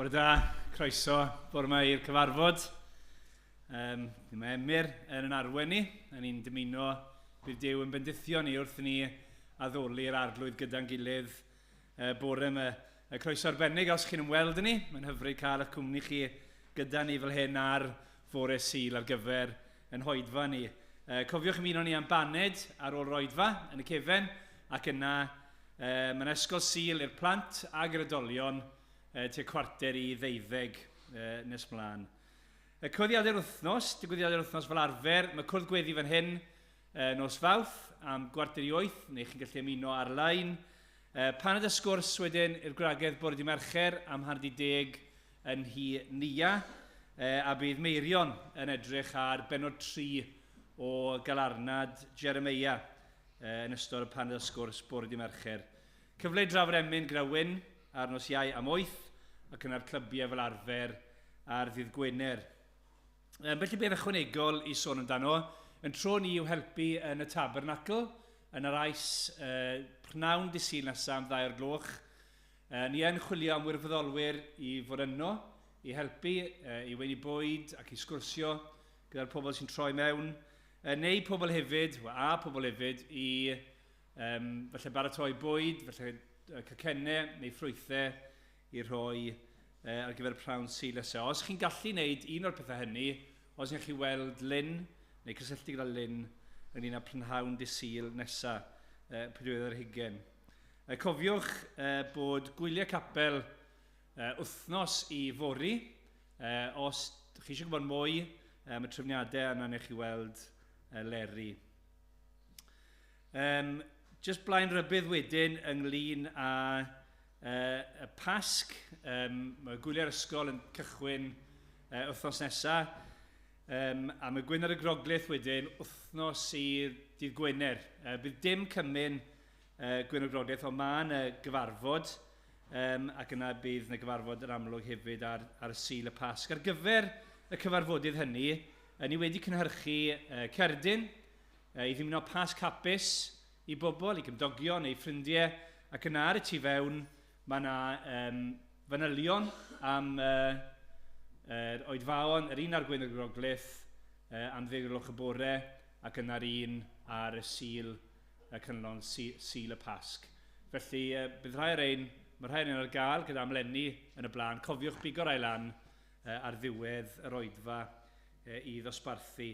Bore da, croeso bore yma i'r cyfarfod. Mae Emyr yn yn arwen ni, a ni'n dymuno bydd Duw yn bendithio ni wrth ni addoli'r arglwydd gyda'n gilydd bore yma. Croeso arbennig os chi'n ymweld â ni, mae'n hyfryd cael eich cwmni chi gyda ni fel hyn ar fore Sul ar gyfer yn hoedfa ni. Cofiwch ymuno ni am baned ar ôl yr oedfa yn y cefen, ac yna mae'n ysgol Sul i'r plant ag yr oedolion tua 11:45 nes mlaen. Y cyhoeddiadau'r wythnos, digwyddiadau'r wythnos fel arfer, mae cwrdd gweddi fan hyn nos Fawrth am 7:45, neu chi'n gallu ymuno ar-lein. Paned a sgwrs wedyn i'r gwragedd bore di Mercher am 9:30 yn nhŷ Nia, a bydd Meirion yn edrych ar bennod 3 o Galarnad Jeremeia yn ystod y paned a sgwrs bore di Mercher. Cyfle i drafod emyn gyda Wyn ar nos Iau am 8 ac yna'r clybiau fel arfer ar ddydd Gwener. Felly beth ychwanegol i sôn amdano, yn tro ni i'w helpu yn y Tabernacl yn yr Ais prnawn dydd Sul nesaf am 2 o'r gloch. Ni yn chwilio am wirfoddolwyr i fod yno, i helpu, i weini bwyd ac i sgwrsio gyda'r pobl sy'n troi mewn, neu pobl hefyd, a pobl hefyd, i falle baratoi bwyd, falle cacennau neu ffrwythau i rhoi ar gyfer y prawn Sul nesaf. Os chi'n gallu wneud un o'r pethau hynny, os ydych chi weld Lynn, neu cysylltu gyda Lynn ynglyn â prynhawn dydd Sul nesaf, 24. Cofiwch bod gwyliau capel wythnos i fory. Os chi eisiau gwybod mwy am y trefniadau, yna newch chi weld Leri. Just blaen rybudd wedyn ynglyn â y Pasg. Mae gwyliau'r ysgol yn cychwyn wythnos nesaf. A mae Gwener y Groglith wedyn wythnos i'r dydd Gwener. Bydd dim cymun Gwener y Groglith, ond mae yna gyfarfod, ac yna bydd yna gyfarfod yn amlwg hefyd ar y Sul y Pasg. Ar gyfer y cyfarfodydd hynny, ni wedi cynhyrchu cerdyn i ddymuno Pasg hapus i bobl, i gymdogion neu ffrindiau, ac yna ar y tu fewn mae yna fanylion am yr oedfaon, yr un ar Gwener y Groglith am 10 o'r gloch y bore, ac yna'r un ar y Sul y Cynlon, Sul y Pasg. Felly bydd rhai o'r ein, mae rhai o'r ein ar gael gyda amlenni yn y blaen. Cofiwch bigo'r ail lan ar ddiwedd yr oedfa i ddosbarthu.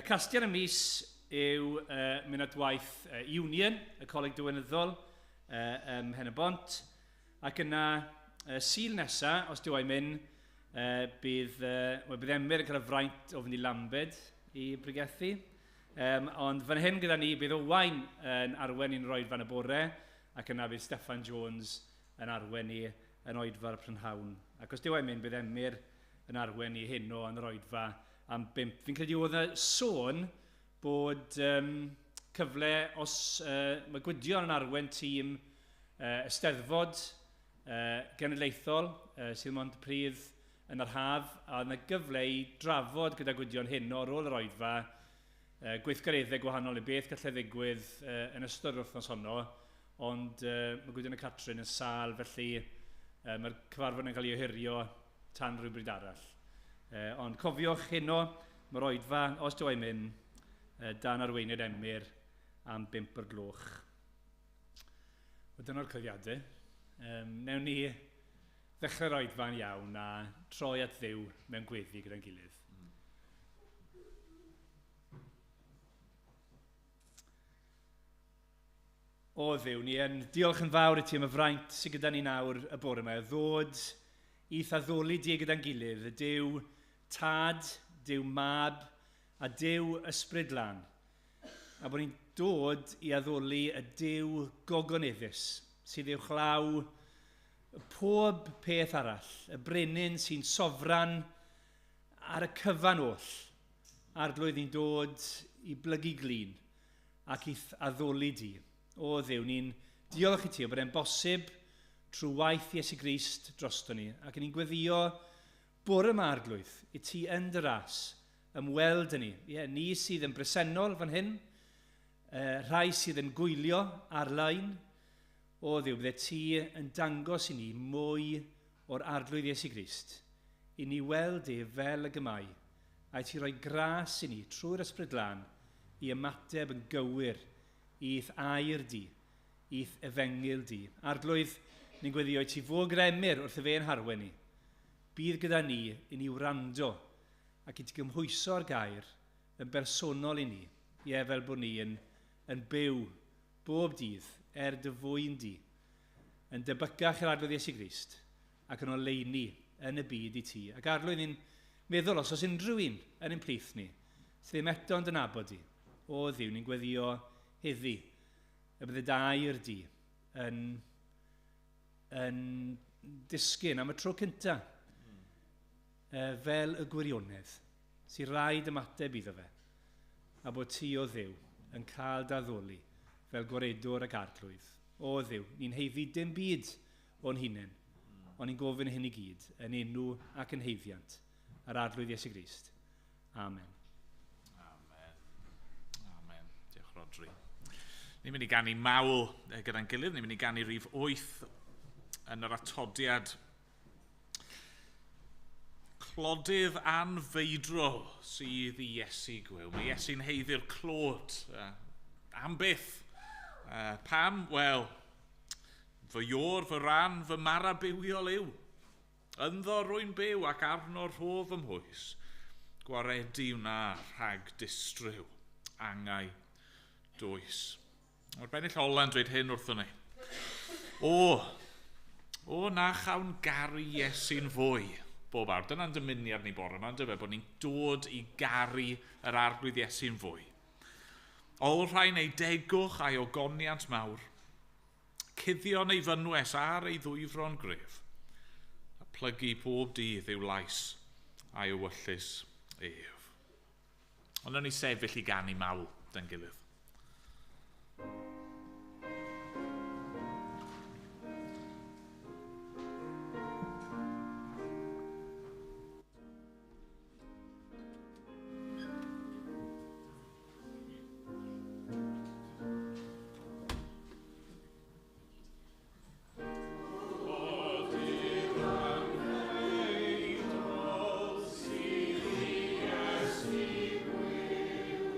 Castiad y mis yw mynd at waith Union, y Coleg Diwinyddol ym Mhen-y-bont, ac yna Sul nesa, os dyw e'n mynd, bydd, well, bydd Emyr yn cael y fraint o fynd i Lambed i bregethu. Ond fan hyn gyda ni, bydd Owain yn arwen ni'n roed fan y bore, ac yna bydd Steffan Jones yn arwen ni yn oedfa'r prynhawn. Ac os dyw e'n mynd, bydd Emyr yn arwen ni heno yn yr oedfa am 5. Fi'n credu oedd yna sôn bod cyfle os mae Gwydion yn arwen tîm Eisteddfod Genedlaethol sydd ym Mhontypridd yn yr haf, a oedd yna gyfle i drafod gyda Gwydion heno ar ôl yr oedfa gweithgareddau gwahanol neu beth gallai ddigwydd yn ystod yr wythnos honno, ond mae Gwydion a Catrin yn sâl, felly mae'r cyfarfod yn cael ei ohirio tan rhywbryd arall. Ond cofiwch heno, mae'r oedfa, os dyw e'n mynd, dan arweiniad Emyr am 5 o'r gloch. Wel, dyna'r cyfrifiadau. Newn ni ddechrau'r oedfa'n iawn a troi at Dduw mewn gweddi gyda'n gilydd. O Dduw, ni yn diolch yn fawr i ti am y fraint sydd gyda ni nawr y bore yma, ddod i'th addoli di gyda'n gilydd, y Duw Tad, Duw Mab a Duw Ysbryd Lân. A bod ni'n dod i addoli y Duw gogoneddus sydd uwchlaw pob peth arall, y brenin sy'n sofran ar y cyfan oll. Arglwydd, ni'n dod i blygu glin ac i'th addoli di. O Dduw, ni'n diolch i ti o bod e'n bosib trwy waith Iesu Grist drosto ni, ac ni'n gweddio bore yma, Arglwydd, i ti yn dy ras ymweld â ni. Ie, ni sydd yn bresennol fan hyn, rhai sydd yn gwylio ar-lein. O Dduw, bydde ti yn dangos i ni mwy o'r Arglwydd Iesu Grist, i ni weld e fel y gymau, a i ti roi gras i ni trwy'r Ysbryd Glân i ymateb yn gywir i'th air di, i'th efengyl di. Arglwydd, ni'n gweddio i ti fod gyda Emyr wrth y fe'n harwen ni. Bydd gyda ni i ni wrando ac i ti gymhwyso'r gair yn bersonol i ni, ie fel bod ni yn byw bob dydd er dy fwyn di, yn debycach i'r Arglwydd Iesu Grist ac yn oleuni yn y byd i ti. Ac Arglwydd, ni'n meddwl os oes unrhyw un yn ein plith ni sydd ddim eto'n dy nabod di, o Dduw, ni'n gweddio heddi y bydde dy air di yn disgyn am y tro cynta fel y gwirionedd sy'n rhaid ymateb iddo fe, a bod ti o Dduw yn cael daddoli fel gwaredwr ac Arglwydd. O Dduw, ni'n heiddi dim byd o'n hunain, ond ni'n gofyn hyn i gyd yn enw ac yn heiddiant yr Arglwydd Iesu Grist. Amen. Amen. Amen. Diolch, Rodri. Ni'n mynd i ganu mawl gyda'n gilydd. Ni'n mynd i ganu rhif 8 yn yr atodiad. Clodydd anfeidrol sydd i Iesu gwyw. Mae Iesu'n heiddi'r clod. Am byth. Pam? Wel, fy ior, fy ran, fy mara bywiol yw. Ynddo rwy'n byw ac arno rhof fy mhwys. Gwaredu wna rhag distryw, angau dwys. Mae'r bennill ola'n dweud hyn wrthon ni. O na chawn garu Iesu'n fwy bob awr. Dyna'n dymuniad ni bore yma, yndyfe, bod ni'n dod i garu yr Arglwydd Iesu'n fwy. Olrhain ei degwch a'i ogoniant mawr, cuddion ei fynwes ar ei ddwyfron gref, a plygu pob dydd i'w lais a'i ewyllys ef. Ond nawn ni sefyll i ganu mawl dy'n gilydd. Sydd i Iesu gwyw.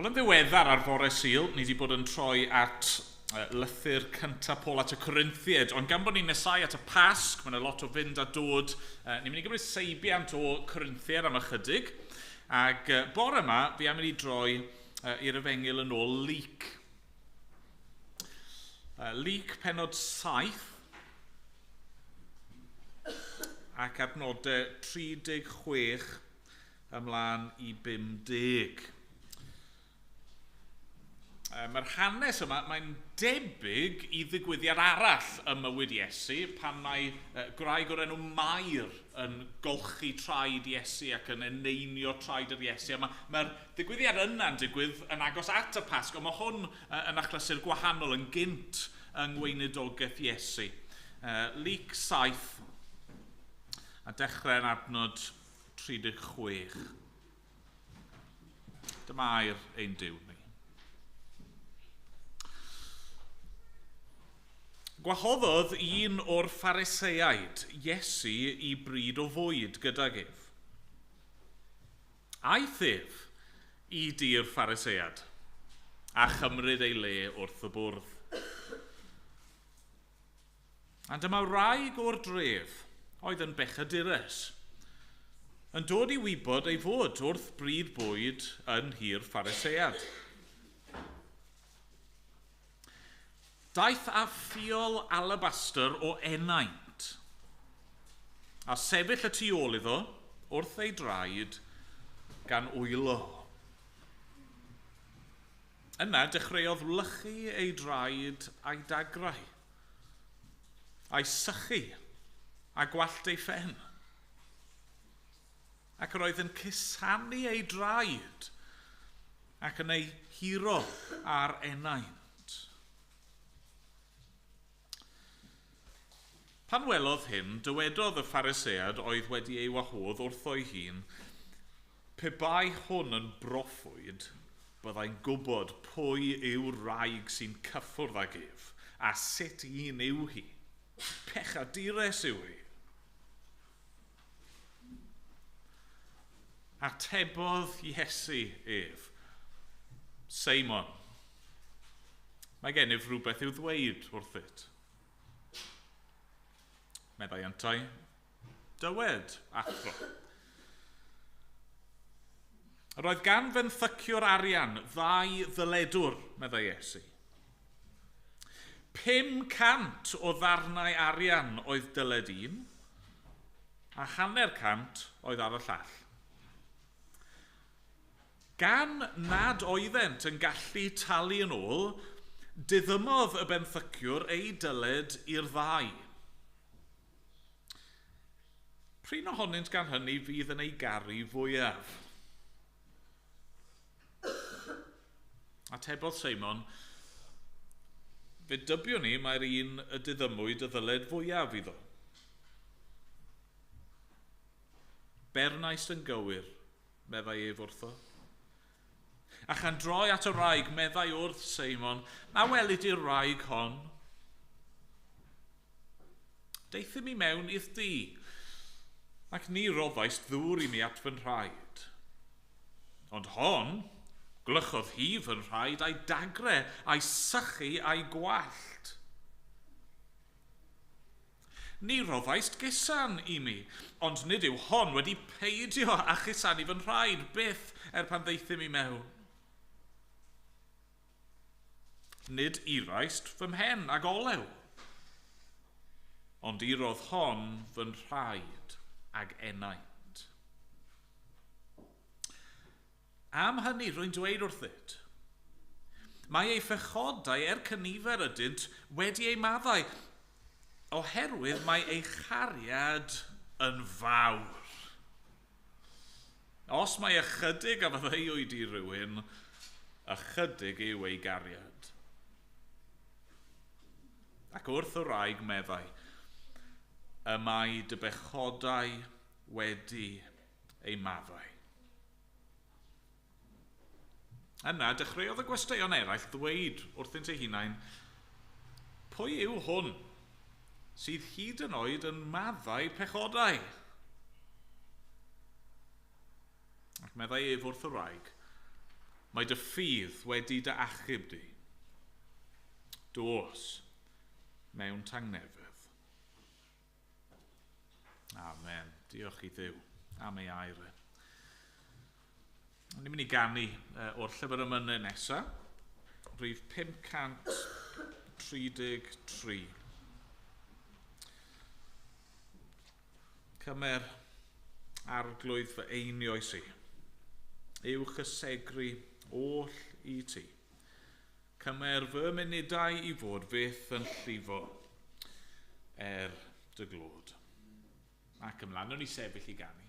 Wel, yn ddiweddar ar fore Sul, ni wedi bod yn troi at lythyr cyntaf Paul at y Corinthiaid, ond gan bod ni'n nesau at y Pasg, mae yna lot o fynd a dod, ni'n mynd i gymryd seibiant o Corinthiaid am ychydig, ac bore yma, fi am mynd i droi i'r efengyl yn ôl Luc. Luc pennod 7, ac adnodau 36 ymlaen i 50. Mae'r hanes yma, mae'n debyg i ddigwyddiad arall ym mywyd Iesu pan mae gwraig o'r enw Mair yn golchi traed Iesu ac yn eneinio traed yr Iesu. A mae'r digwyddiad yna'n digwydd yn agos at y Pasg, ond mae hwn yn achlysur gwahanol yn gynt yng ngweinidogaeth Iesu. Luc 7 a dechrau yn adnod 36. Dyma air ein Duw ni. Gwahoddodd un o'r Phariseaid, Iesu, i bryd o fwyd gydag ef. Aeth ef i dŷ'r Pharisead a chymryd ei le wrth y bwrdd. A dyma wraig o'r dref oedd yn bechadures, yn dod i wybod ei fod wrth bryd bwyd yn nhŷ'r Pharisead. Daeth â ffiol alabaster o enaint, a sefyll y tu ôl iddo wrth ei draed gan wylo. Yna dechreuodd wlychu ei draed a'i dagrau, a'i sychu a gwallt ei phen. Ac yr oedd yn cusanu ei draed ac yn ei huro â'r enaint. Pan welodd hyn, dywedodd y Pharisead oedd wedi ei wahodd wrtho'i hun, pe bai hwn yn broffwyd, byddai'n gwybod pwy yw'r wraig sy'n cyffwrdd ag ef, a sut un yw hi. Pechadures yw hi. Atebodd Iesu ef, Seimon, mae gennyf rhywbeth i'w ddweud wrthyt. Meddai yntau, dywed, athro. Yr oedd gan fenthyciwr arian ddau ddyledwr, meddai Iesu. 500 o ddarnau arian oedd dyled un, a 500 oedd ar y llall. Gan nad oeddent yn gallu talu yn ôl, diddymodd y benthyciwr ei dyled i'r ddau. P'run ohonynt gan hynny fydd yn ei garu fwyaf? Atebodd Seimon, fe dybiwn ni mae'r un y diddymwyd y ddyled fwyaf iddo. Bernaist yn gywir, meddai ef wrtho. A chan droi at y wraig, meddai wrth Seimon, na welid i'r wraig hon. Deuthum i mewn i'th dŷ, ac ni roddaist ddŵr i mi at fy nhraed. Ond hon, gwlychodd hi fy nhraed a'i dagre, a'i sychu a'i gwallt. Ni roddaist gusan i mi, ond nid yw hon wedi peidio â chusanu fy nhraed byth er pan ddaethum i mewn. Nid iraist fy mhen ag olew, ond irodd hon fy nhraed ag enaint. Am hynny, rwy'n dweud wrthyt, mae ei phechodau er cynifer ydynt wedi ei maddau, oherwydd mae ei chariad yn fawr. Os mae ychydig a faddeuwyd i rywun, ychydig yw ei gariad. Ac wrth y wraig meddai, y mae dy bechodau wedi ei maddau. Yna, dechreuodd y gwesteion eraill ddweud wrthynt eu hunain, pwy yw hwn sydd hyd yn oed yn maddau pechodau? Ac meddai ef wrth y wraig, Mae dy ffydd wedi dy achub di. Dos mewn tangnefedd. Amen. Diolch i Dduw am ei air e. Ni'n mynd i ganu o'r llyfr emynau nesaf, rhif 533. Cymer arglwydd fy einioes i, yw chysegru oll i ti. Cymer fy munudau i fod fyth yn llifo er dy glod. Ac ymlaen, o'n i sefyll i ganu.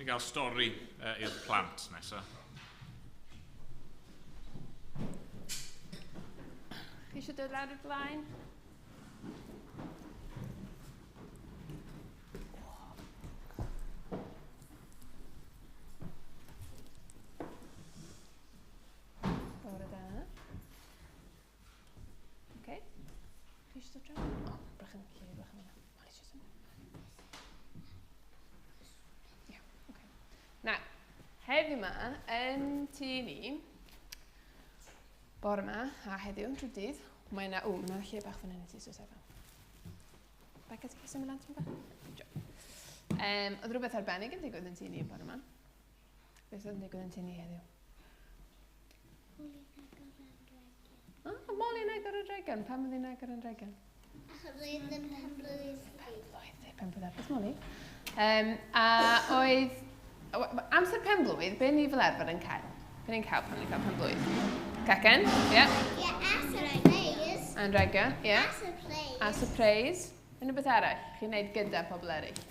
Gael stori i'r plant nesaf. Chi eisiau dod lawr i'r blaen? Bore da. Okay. Chi eisiau dod draw? O, brach yn lle, brach yn yna. Heddiw yma, yn tŷ ni, bore yma a heddiw trwy dydd, mae yna, o, mae yna lle bach fan hyn i ti, so sefyll. Becca, ti'n symud lan tipyn bach? Oedd rhywbeth arbennig yn digwydd yn tŷ ni bore yma. Beth oedd yn digwydd yn tŷ ni heddiw? Oh, Molly yn agor y dragon. Pam oedd hi'n agor yn dragon? Achos oedd yn penblwydd. Penblwydd, penblwydd arbeth Molly. A oedd... Amser penblwydd, be ni fel arfer yn cael? Be ni'n cael pan ni'n cael penblwydd? Cacen, ie? Yeah, a surprise. Anrhegion, ie. A surprise. A surprise. Unrhyw beth arall chi'n neud gyda pobl eraill?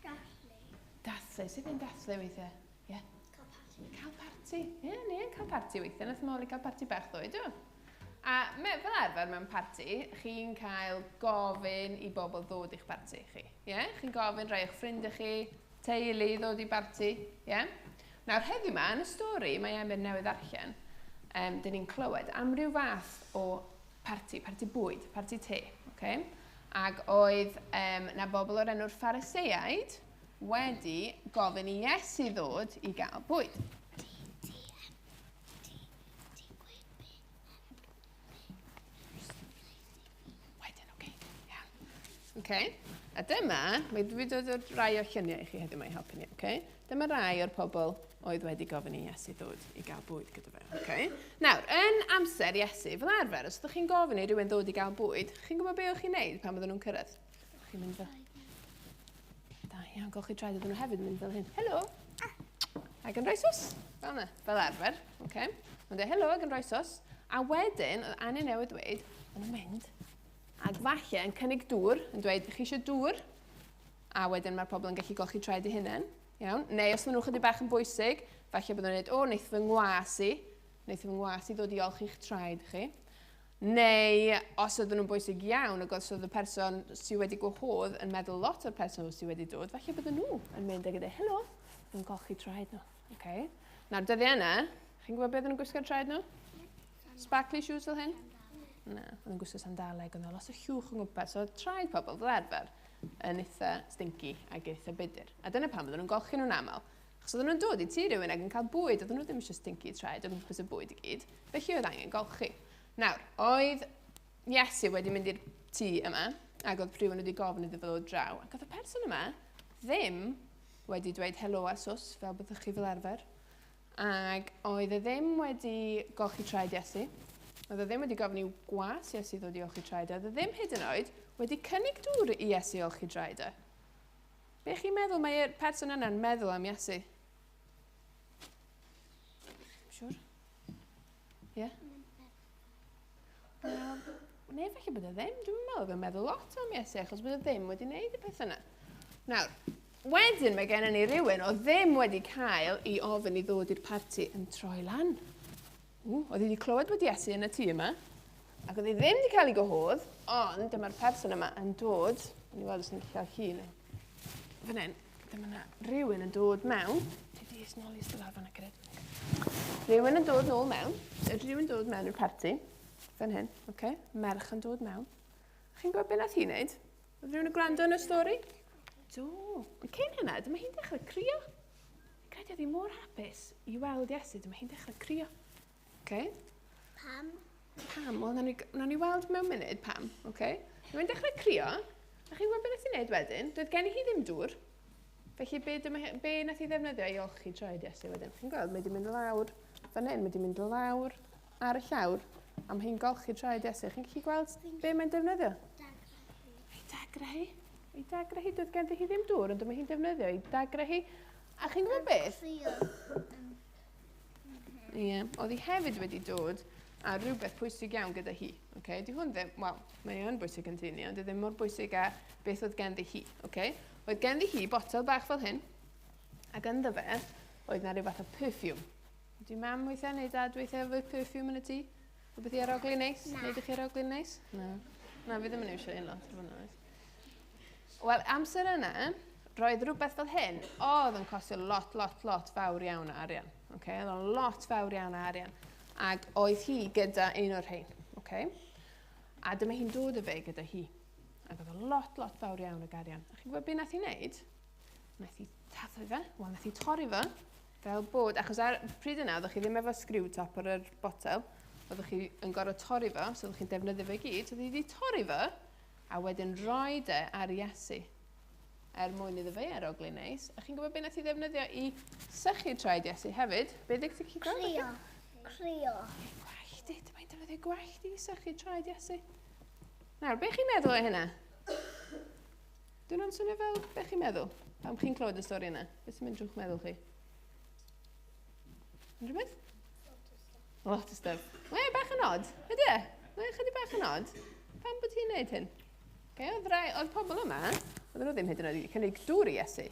Dathlu. Dathlu. Sut ni'n dathlu weithiau? Ie. Yeah. Cael parti. Cael parti. Ie, yeah, ni yn cael parti weithiau. Nath Molly cael parti bach ddoe, do? A fel arfer mewn parti, chi'n cael gofyn i bobl ddod i'ch parti chi. Ie? Yeah? Chi'n gofyn rhai o'ch ffrindiau chi, teulu ddod i barti. Ie? Yeah? Nawr heddiw yma, yn y stori, mae Emyr newydd ddarllen, dyn ni'n clywed am ryw fath o parti, parti bwyd, parti te. Okay? Ac oedd na bobl o'r enw'r Phariseaid wedi gofyn i Iesu ddod i gael bwyd. Wedyn, oce. Iawn. Okay. A dyma, mae dwi wedi dod o rai o'r lluniau i chi heddiw yma i helpu ni, okay? Dyma rai o'r pobl oedd wedi gofyn i Iesu ddod i gael bwyd gyda fe, okay? Nawr, yn amser Iesu, fel arfer, os ydych chi'n gofyn i rywun ddod i gael bwyd, chi'n gwybod be o'ch chi'n neud pan bydden nhw'n cyrraedd? Chi'n mynd fel... Da iawn, golchi traed, oedden nhw hefyd yn mynd fel hyn. Helo! Ac yn rhoi sws, fel yna, fel arfer, okay? Mae'n dweud helo ac yn rhoi sws, a wedyn, oedd Annie newydd dweud, o'n nhw'n mynd, ac falle yn cynnig dŵr, yn dweud, chi eisiau dŵr? A wedyn mae'r pobl yn gallu golchi traed eu hunain. Iawn? Neu os maen nhw chydig bach yn bwysig, falle byddwn nhw'n dweud, o, wneith fy ngwas i ddod i olchi'ch traed chi. Neu os oedden nhw'n bwysig iawn, ac os oedd y person sydd wedi gwahodd yn meddwl lot o'r person sydd wedi dod, falle bydden nhw yn mynd ag yn dweud, helo, yn golchi traed nhw. Okay. Nawr, dyddiau yna, chi'n gwybod beth oedden nhw'n gwisgo'r traed nhw? Sparkly shoes fel hyn? Na, oedd yn gwisgo sandaleg, oedd lot o llwch yn gwmpas, so oedd traed pobl fel arfer yn eitha stinky ac eitha budur. A dyna pam oedden nhw'n golchi nhw'n aml. Achos oedden nhw'n dod i tŷ rhywun ac yn cael bwyd, oedden nhw ddim eisiau stinky traed o gwmpas y bwyd i gyd, felly oedd angen golchi. Nawr, oedd Iesu wedi mynd i'r tŷ yma, ac oedd rhywun wedi gofyn iddo fo ddod draw, ac oedd y person yma ddim wedi dweud helo a sws, fel byddwch chi fel arfer, ac oedd e ddim wedi golchi traed Iesu. Oedd e ddim wedi gofyn i'w gwas Iesu ddod i olchi traed e. Oedd e ddim hyd yn oed wedi cynnig dŵr i Iesu olchi traed e. Be chi'n meddwl mae'r person yna'n meddwl am Iesu? Siwr? Ie? Yeah? Wel, neu falle bod e ddim. Dwi'n meddwl bod e'n meddwl lot am Iesu, achos bod e ddim wedi wneud y peth yna. Nawr, wedyn mae gennym ni rhywun oedd ddim wedi cael ei ofyn i ddod i'r parti yn troi lan. Oedd hi wedi clywed bod Iesu yn y tŷ yma, ac oedd hi ddim wedi cael ei gwahodd, ond dyma'r person yma yn dod, o'n i weld os ni'n gallu cael llun. Fan hyn, dyma yna rhywun yn dod mewn. Ti di snoli ystod lawr fan yna, Rhywun yn dod nôl mewn, rhywun yn dod mewn i'r parti, fan hyn, okay? Merch yn dod mewn. Chi'n gwybod beth nath hi wneud? Oedd rhywun yn gwrando yn y stori? Do. Ond cyn hynna, dyma hi'n dechrau crio. Credu oedd hi mor hapus i weld Iesu, dyma hi'n dechrau crio. Okay. Pam? Pam? Wel, nawn ni weld mewn munud pam. Okay. Mae'n dechrau crio, a chi'n gwybod beth nath hi wneud wedyn? Doedd gen i hi ddim dŵr. Felly be nath hi ddefnyddio i olchi traed Iesu wedyn? Chi'n gweld, mae wedi mynd lawr fan hyn, mae wedi mynd lawr ar y llawr, a mae hi'n golchi traed Iesu. Chi'n gallu gweld be mae'n defnyddio? Ei dagrau hi. Ei dagrau hi. Doedd gen hi ddim dŵr, ond dyma hi'n defnyddio ei dagrau hi. A chi'n gwybod beth? Ie, yeah. Oedd hi hefyd wedi dod a rhywbeth pwysig iawn gyda hi. Okay? Di hwn ddim, wel, mae yn bwysig yn tŷ ni, ond ddim mor bwysig â beth oedd ganddi hi. Okay? Oedd ganddi hi botel bach fel hyn, ac ynddo fe, oedd na rhyw fath o perfume. Ydy mam weithiau neu dad weithiau efo perfume yn y tŷ? Rhywbeth i aroglu neis? Na. Neu ydych chi aroglu neis? Na. Na, fi ddim yn eisiau un lot, fod yn onest. Wel, amser yna, roedd rhywbeth fel hyn, oedd yn costio lot, lot, lot fawr iawn o arian. Okay, oedd o'n lot fawr iawn o arian. Ac oedd hi gyda un o'r rhain. Okay? A dyma hi'n dod o fe gyda hi. Ac oedd o'n lot, lot fawr iawn o arian. A chi'n gwybod beth nath hi wneud? Nath hi taflu fe, wel, nath hi torri fe, Fel bod, achos ar pryd yna, oeddech chi ddim efo screw top ar yr botel, oeddech chi yn gorfod torri fo, so oeddech chi'n defnyddio fe i gyd, so oedd hi wedi torri fo, a wedyn rhoi e ar Iesu, er mwyn iddo fe arogli neis. A chi'n gwybod beth nath i ddefnyddio i sychu traed Iesu hefyd? Be ddech chi'n gweld? Crio. Crio. Gwallt i, dyma hi'n defnyddio gwallt i sychu traed Iesu. Nawr, be chi'n meddwl o hynna? Dyn nhw'n swnio fel, be chi'n meddwl? Pam chi'n clywed y stori yna? Beth sy'n mynd drwy'ch meddwl chi? Unrhyw beth? Lot o stuff. Mae e bach yn odd, ydy e? Mae e chydig bach yn odd. Pam bod hi'n neud hyn? Okay, oedd pobl yma, oedden nhw ddim hyd yn oed wedi cynnig dŵr i Iesu.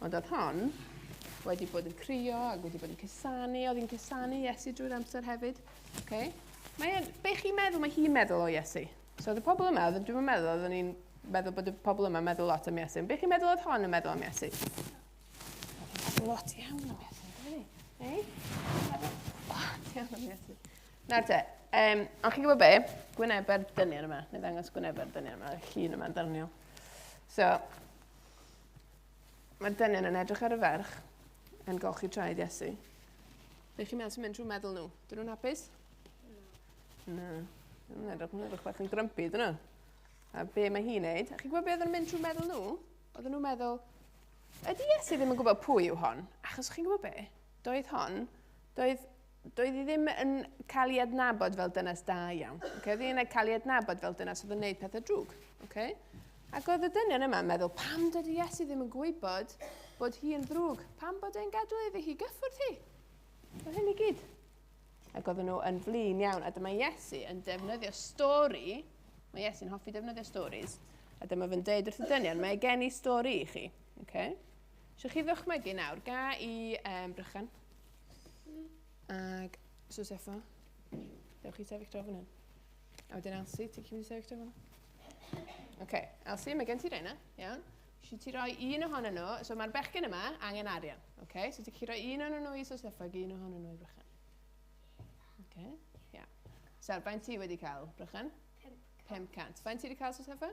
Ond oedd hon wedi bod yn crio ac wedi bod yn cusanu, oedd hi'n cusanu Iesu drwy'r amser hefyd. Okay? Mae, be chi'n meddwl mae hi'n meddwl o Iesu? So oedd y pobl yma, dwi'n meddwl, oedden ni'n meddwl bod y pobl yma'n meddwl lot am Iesu. Be chi'n meddwl oedd hon yn meddwl am Iesu? Oedd hi'n meddwl lot iawn am Iesu, dydy? Ei? Lot iawn am Iesu. Nawr te, ond chi'n gwybod be? Gwynebe'r dynion yma. Neu ddangos gwynebe'r dynion yma. Y llun yma'n ddarniol. So, mae'r dynion yn edrych ar y ferch yn golchi traed Iesu. Be chi'n meddwl sy'n mynd trwy meddwl nhw? Dyn nhw'n hapus? Na. Dyn nhw'n edrych, edrych bach yn grumpy, dyn nhw? A be mae hi'n neud? A chi'n gwybod be oedd yn mynd trwy meddwl nhw? Oedden nhw'n meddwl, ydy Iesu ddim yn gwybod pwy yw hon? Achos chi'n gwybod be? Doedd hon, doedd hi ddim yn cael ei adnabod fel dynes da iawn. Okay? Oedd hi'n cael ei adnabod fel dynes oedd yn gwneud pethau drwg. Okay? Ac oedd y dynion yma'n meddwl, pam dydy Iesu ddim yn gwybod bod hi yn ddrwg? Pam bod e'n gadw iddi hi gyffwrdd hi? Oedd hyn i gyd. Ac oedden nhw yn flin iawn. A dyma Iesu yn defnyddio stori. Mae Iesu'n hoffi defnyddio stories. A dyma fe'n deud wrth y dynion, mae gen i stori i chi. Okay? So chi ddychmygu nawr, ga i Brychan. Ag Soseffa, dewch chi sefyll draw fan hyn. A wedyn Elsie, ti'n mynd i sefyll draw fan hyn? OK, Elsie, mae gen ti reina, iawn. Si ti roi un ohonyn nhw, so mae'r bechgyn yma angen arian. OK, so ti'n rhoi un ohonyn nhw i Soseffa ac un ohonyn nhw i Brychan. OK, iawn. So, faint ti wedi cael, Brychan? 500. Faint ti wedi cael, Soseffa?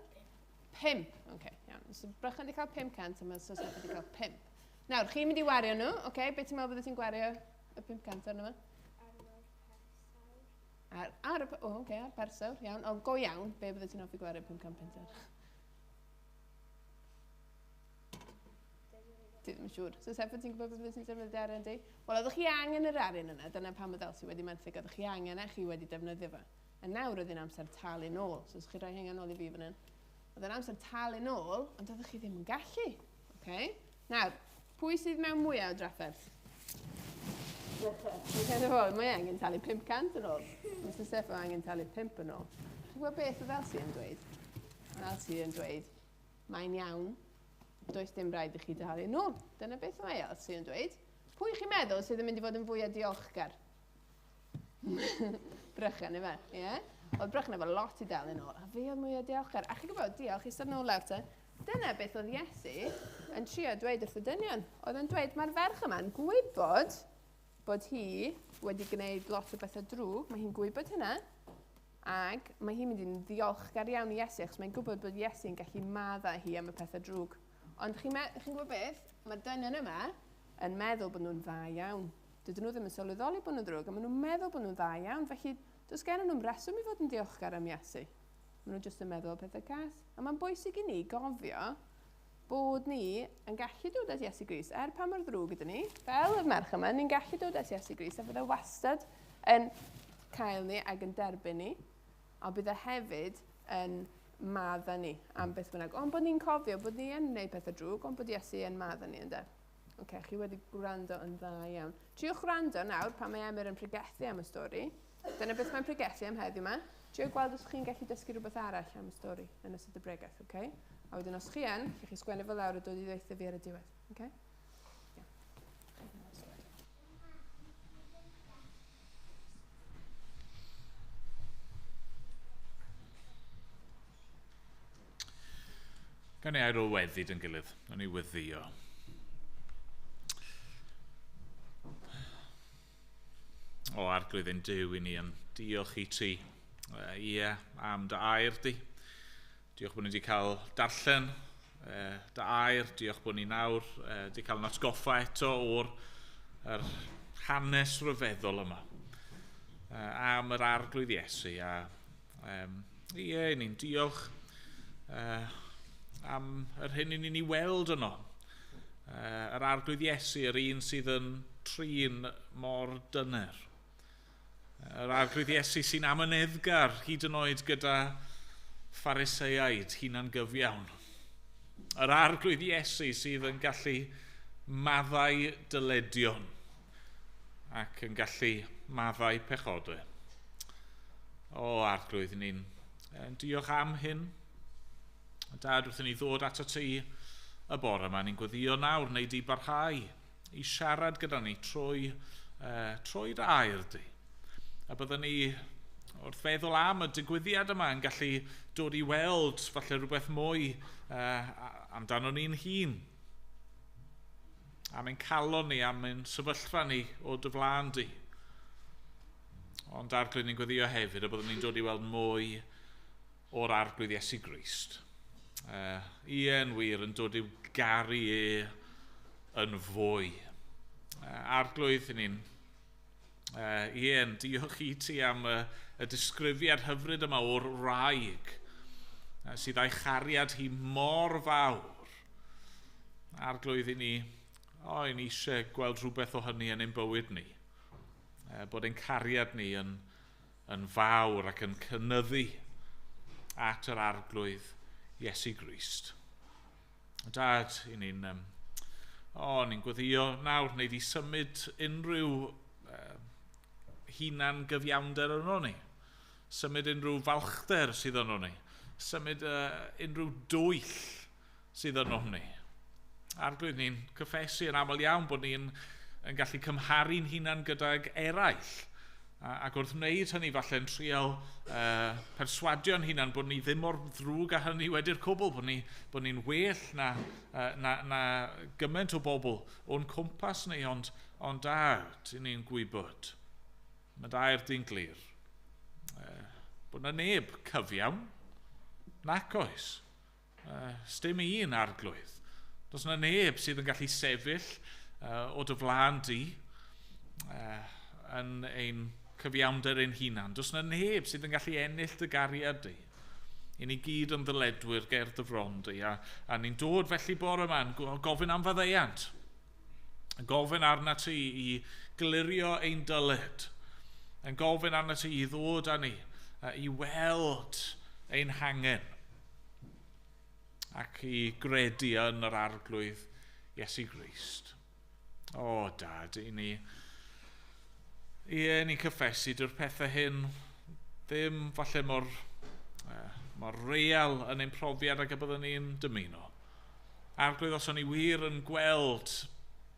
5. OK, iawn. So Brychan wedi cael 500 a mae Soseffa wedi cael 5. Nawr, chi'n mynd i wario nhw, OK? Be ti'n meddwl bydde ti'n gwario y 500 arno fo? Ar persawr, iawn. O, go iawn, be bydde ti'n hoffi gwario 500 punt ar? Ti ddim yn siŵr. So, Seffa, ti'n gwybod beth ti'n defnyddio arian di? Wel, oeddech chi angen yr arian yna, dyna pam oedd Elsie wedi menthyg, oeddech chi angen e, chi wedi defnyddio fe. A nawr oedd hi'n amser talu nôl. So, os chi rhoi hynny nôl i fi fan hyn. Oedd hi'n amser talu nôl, ond oeddech chi ddim yn gallu. Okay? Nawr, pwy sydd mewn mwyaf o drafferth? Mae angen talu 500 yn ôl. Mr Seffa angen talu 5 yn ôl. Chi'n gwybod beth oedd Elsie yn dweud? Elsie yn dweud, mae'n iawn, does dim rhaid i chi dalu nôl. Dyna beth mae Elsie yn dweud. Pwy chi'n meddwl sydd yn mynd i fod yn fwy o diolchgar? Brychan, efe? Ie? Yeah? Oedd Brychan efo lot i dalu nôl, a fi oedd mwy o diolchgar. A chi'n gwybod, diolch, i stad nôl lawr te. Dyna beth oedd Iesu yn trio dweud wrth y dynion. Oedd yn dweud, mae'r ferch yma'n gwybod bod hi wedi gwneud lot o bethau drwg, mae hi'n gwybod hynna, ac mae hi'n mynd i'n ddiolchgar iawn i Iesu, achos mae'n gwybod bod Iesu'n gallu maddau hi am y pethau drwg. Ond chi'n gwybod beth? Mae'r dynion yma yn meddwl bod nhw'n dda iawn. Dydyn nhw ddim yn sylweddoli bod nhw'n ddrwg, a maen nhw'n meddwl bod nhw'n dda iawn, felly does gen nhw'n reswm i fod yn diolchgar am Iesu. Maen nhw jyst yn meddwl pethau cas. A mae'n bwysig i ni gofio bod ni yn gallu dod at Iesu Grist, er pa mor ddrwg ydyn ni, fel y merch yma, ni'n gallu dod at Iesu Grist, a fydd e wastad yn cael ni ac yn derbyn ni, a bydd e hefyd yn maddau ni am beth bynnag. Ond bod ni'n cofio bod ni yn gwneud pethau drwg, ond bod Iesu yn maddau ni, ynde? OK, chi wedi gwrando yn dda iawn. Triwch gwrando nawr pan mae Emyr yn pregethu am y stori. Dyna beth mae'n pregethu am heddiw yma. Triwch gweld os chi'n gallu dysgu rhywbeth arall am y stori yn ystod y bregaeth, OK? A wedyn os chi yn, chi sgwennu fel lawr a dod i ddeutha fi ar y diwedd. Okay? Yeah. Gan i air o weddi dyn gilydd, o'n i weddio. O Arglwydd ein Duw i ni yn diolch i ti. Ie, am dy air di. Diolch bod ni wedi cael darllen dy air. Diolch bod ni nawr wedi cael yn atgoffa eto o'r yr hanes rhyfeddol yma am yr Arglwydd Iesu. A ie, ni'n diolch am yr hyn i ni'n ei weld yno. Yr Arglwydd Iesu, yr un sydd yn trin mor dyner. Yr Arglwydd Iesu sy'n amyneddgar hyd yn oed gyda Phariseaid hunan gyfiawn. Yr Arglwydd Iesu sydd yn gallu maddau dyledion ac yn gallu maddau pechodau. O, Arglwydd, ni'n diolch am hyn. Dad, wrth i ni ddod ato ti y bore yma, ni'n gweddio nawr, neu di barhau i siarad gyda ni trwy dy air di. A byddwn ni wrth feddwl am y digwyddiad yma yn gallu dod i weld falle rhywbeth mwy amdano ni'n hun. Am ein calon ni, am ein sefyllfa ni o dy flaen di. Ond Arglwydd, ni'n gweddio hefyd y byddwn ni'n dod i weld mwy o'r Arglwydd Iesu Grist. Ie, yn wir, yn dod i'w garu e yn fwy. Arglwydd, ni'n ie, yn diolch i ti am y disgrifiad hyfryd yma o'r wraig sydd â'i chariad hi mor fawr. Arglwydd, i ni, o, i ni eisiau gweld rhywbeth o hynny yn ein bywyd ni. Bod ein cariad ni yn fawr ac yn cynyddu at yr Arglwydd Iesu Grist. Dad, i ni'n ni'n gweddio nawr, wneud i symud unrhyw hunan gyfiawnder yno ni. Symud unrhyw falchder sydd yno ni. Symud unrhyw dwyll sydd yno ni. Arglwydd, ni'n cyffesu yn aml iawn bod ni'n yn gallu cymharu'n hunan gydag eraill. Ac wrth wneud hynny falle'n trial perswadio'n hunan bod ni ddim mor ddrwg â hynny wedi'r cwbl, bod ni'n well na gymaint o bobl o'n cwmpas ni, ond Dad, i ni'n gwybod. Mae dair di'n glir. Bod na neb cyfiawn, nac oes. Sdim un Arglwydd. Does na neb sydd yn gallu sefyll o dy flaen di yn ein cyfiawnder ein hunan. Does na neb sydd yn gallu ennill dy gariad di. I ni gyd yn ddyledwyr ger dy fron di. A ni'n dod felly bore yma yn gofyn am faddeuant. Yn gofyn arna ti i glirio ein dyled. Yn gofyn arna ti i ddod â ni, i weld ein hangen. Ac i gredu yn yr Arglwydd Iesu Grist. O, Dad, i ni... Ie, ni'n cyffesu dyw'r pethau hyn ddim falle mor real yn ein profiad ag y byddwn ni'n dymuno. Arglwydd, os o'n ni wir yn gweld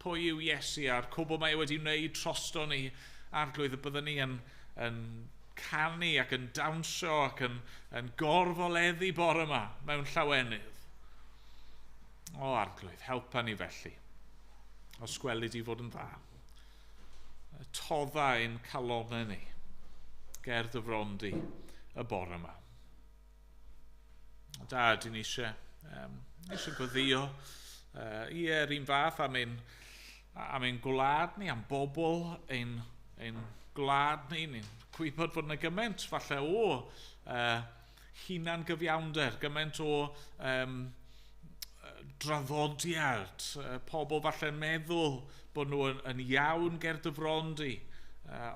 pwy yw Iesu a'r cwbl mae e wedi wneud drosto ni, Arglwydd, y byddwn ni yn canu ac yn dawnsio ac yn gorfoleddu bore yma mewn llawenydd. O, Arglwydd, helpa ni felly, os gweli di fod yn dda. Todda ein calonnau ni ger dy fron di y bore yma. Dad, i ni eisiau gweddio ie, yr un fath am ein gwlad ni, am bobl ein gwlad ni. Ni'n gwybod fod yna gymaint falle o hunan gyfiawnder, gymaint o draddodiad, pobl falle'n meddwl bod nhw yn iawn ger dy fron di,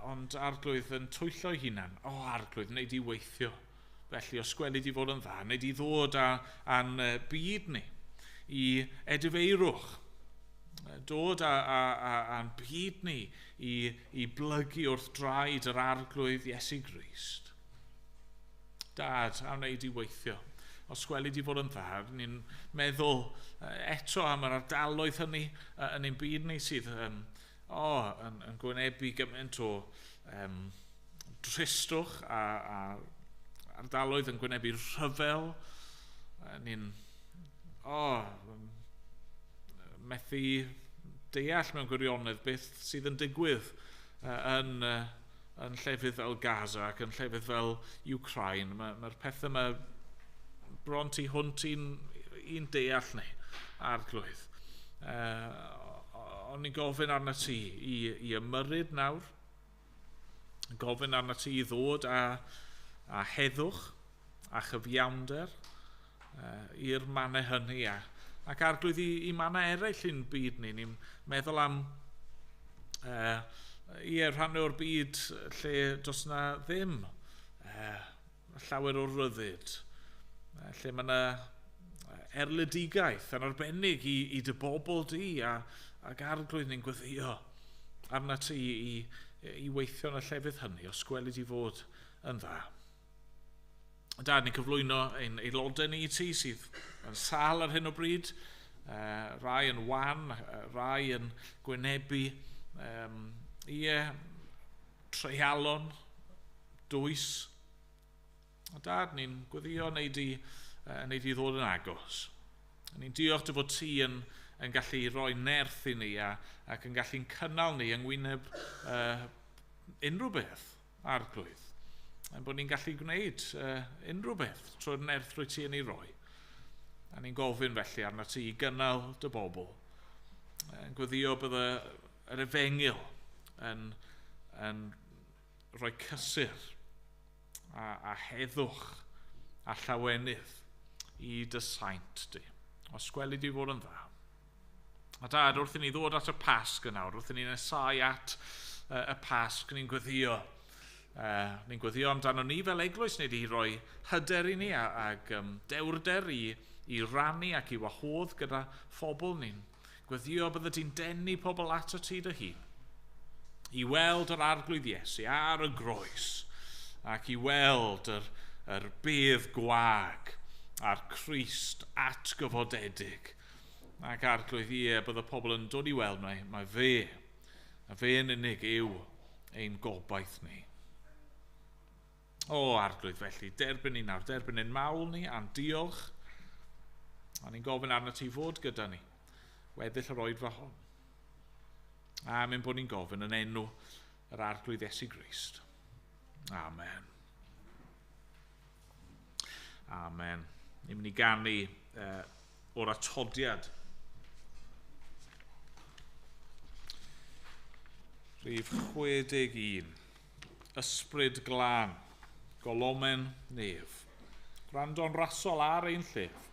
ond Arglwydd yn twyllo eu hunan. O, Arglwydd, wneud i weithio. Felly, os gweli di fod yn dda, wneud i ddod â'n byd ni i edifeirwch. Dod â'n byd ni i blygu wrth draed yr Arglwydd Iesu Grist. Dad, a wneud i weithio. Os gweli di fod yn dda, ni'n meddwl eto am yr ardaloedd hynny yn ein byd ni sydd yn gwynebu gymaint o dristwch a ardaloedd yn gwynebu rhyfel. Ni'n methu deall mewn gwirionedd beth sydd yn digwydd yn llefydd fel Gaza ac yn llefydd fel Ukraine. Mae'r pethau yma bron tu hwnt i'n deall ni, Arglwydd. Ond ni'n gofyn arna ti i ymyrryd nawr, gofyn arna ti i ddod a heddwch a chyfiawnder i'r mannau hynny ac Arglwydd i mannau eraill i'n byd ni. Ni'n meddwl am rhan o'r byd lle does na ddim llawer o ryddid, lle mae yna erledigaeth yn arbennig i dy bobl di ac Arglwydd ni'n gweddio arna ti i weithio yn y llefydd hynny os gweli di fod yn dda. Dad, ni'n cyflwyno ein aelodau ni i ti sydd yn sâl ar hyn o bryd, rai yn wan, rai yn gwynebu treialon, dwys. A Dad, ni'n gweddio wneud i ddod yn agos. Ni'n diolch dy fod ti yn gallu rhoi nerth i ni ac yn gallu'n cynnal ni yng ngwyneb unrhyw beth, Arglwydd. Ein bod ni'n gallu gwneud unrhyw beth trwy'r nerth rwy ti yn ei roi. A ni'n gofyn felly arna ti i gynnal dy bobl. Yn gweddio bydd yr efengyl yn rhoi cysur a heddwch a llawenydd i dy saint di. Os gweli di fod yn dda. A Dad, wrth i ni ddod at y Pasg yn awr, wrth i ni nesau at y Pasg, ni'n gweddio. Ni'n gweddio amdano ni fel eglwys, ni wedi rhoi hyder i ni ac dewrder i rannu ac i wahodd gyda phobl. Ni'n gweddio bydde ti'n denu pobl ato ti dy hun, i weld yr Arglwydd Iesu ar y groes ac i weld yr bedd gwag a'r Crist atgyfodedig. Ac Arglwydd, ie, bydde pobl yn dod i weld mae fe, a fe yn unig yw ein gobaith ni. O, Arglwydd, felly, derbyn ni nawr, derbyn ein mawl ni a'n diolch, a ni'n gofyn arna ti fod gyda ni, weddill yr oedfa hon. A mynd bod ni'n gofyn yn enw yr Arglwydd Iesu Grist. Amen. Amen. Ni'n mynd i ganu o'r atodiad. Rhif 61. Ysbryd glân, golomen nef. Gwrando'n rasol ar ein llef.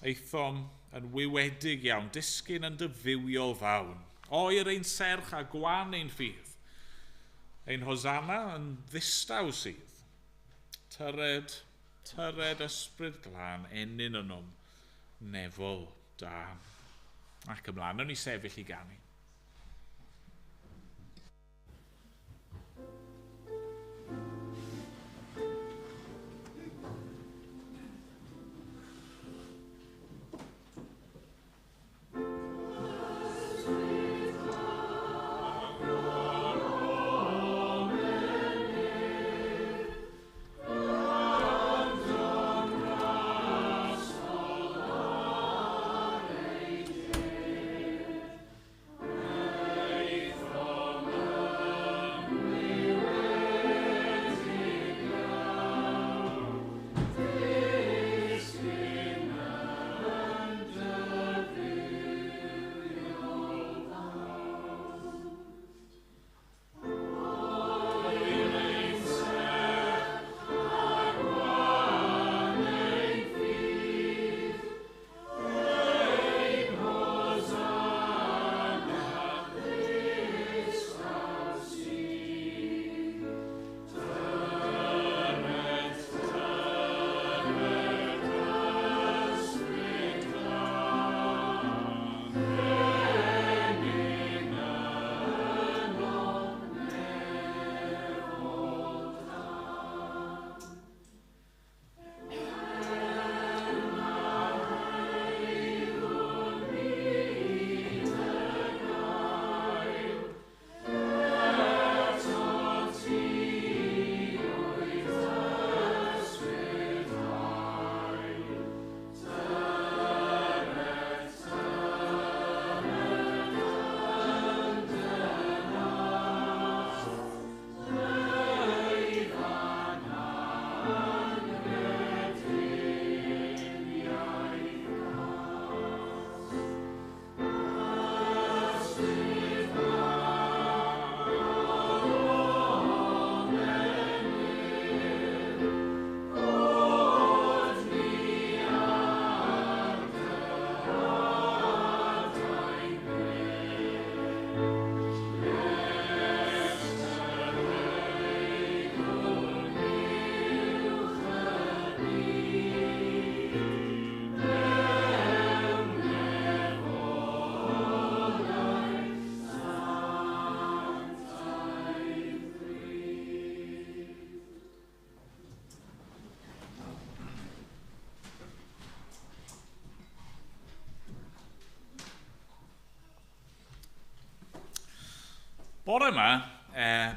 Aethom yn wywedig iawn, disgyn yn dyfywiol ddawn. Oer ein serch a gwan ein ffydd. Ein hosanna yn ddistaw sydd. Tyred, tyred ysbryd glân, ennyn ynom, nefol da. Ac ymlaen, o'n i sefyll i ganu. Bore yma,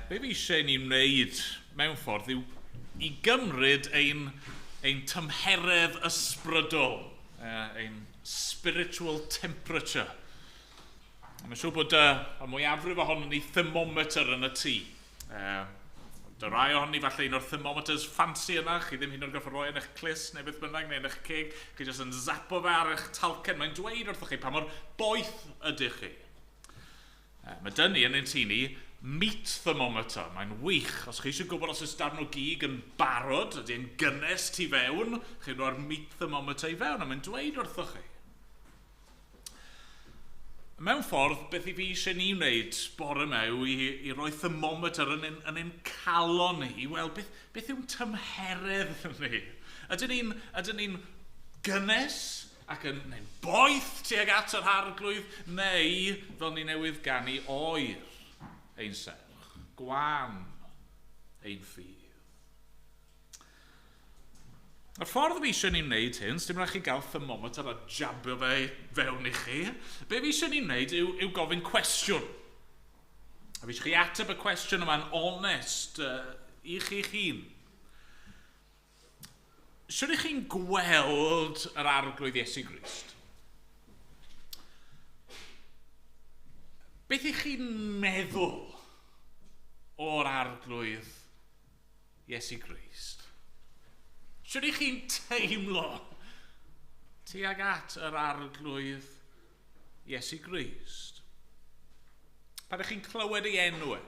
be fi eisiau ni wneud mewn ffordd yw i gymryd ein tymheredd ysbrydol, ein spiritual temperature. A mae'n siŵr bod y mwyafrif ohonon ni thermometer yn y tŷ. Dy rai ohonon ni falle un o'r thermometers fancy yna, chi ddim hyd yn oed gorfod rhoi yn eich clust neu beth bynnag, neu yn eich ceg, chi jyst yn zapo fe ar eich talcen. Mae'n dweud wrthych chi pa mor boeth ydych chi. Mae dyn ni yn ein tŷ ni meat thermometer. Mae'n wych. Os chi eisiau gwybod os oes darn o gig yn barod, ydy e'n gynnes tu fewn, chi'n rhoi'r meat thermometer i fewn, a mae'n dweud wrthych chi. Mewn ffordd, beth i fi eisiau ni wneud bore yma yw i roi thermometer yn ein calon ni, i weld beth yw'n tymheredd ni. Ydyn ni'n gynnes ac yn neu'n boeth tuag at yr Arglwydd, neu fel ni newydd ganu, oer ein serch, gwan ein ffydd? Y ffordd fi eisiau ni wneud hyn, dim rhaid chi gael thermometer a jabio fe fewn i chi. Be fi eisiau ni wneud yw gofyn cwestiwn. A fi eisiau chi ateb y cwestiwn yma'n onest i chi'ch hun. Sut ych chi'n gweld yr Arglwydd Iesu Grist? Beth ych chi'n meddwl o'r Arglwydd Iesu Grist? Sut ych chi'n teimlo tuag at yr Arglwydd Iesu Grist? Pan ych chi'n clywed ei enw e?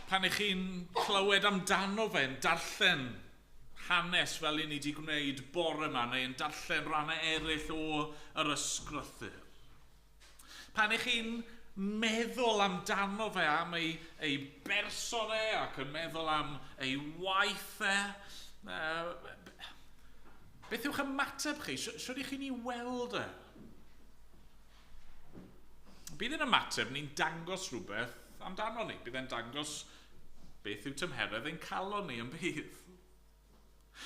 Pan ych chi'n clywed amdano fe'n darllen hanes fel i ni wedi gwneud bore yma, neu yn darllen rannau eraill o yr ysgrythur? Pan ych chi'n meddwl amdano fe, am ei berson e, ac yn meddwl am ei waith e, beth yw'ch ymateb chi? Sut ych chi'n ei weld e? Bydd yn ymateb ni'n dangos rhywbeth amdano ni. Bydd e'n dangos beth yw tymheredd ein calon ni yn bydd.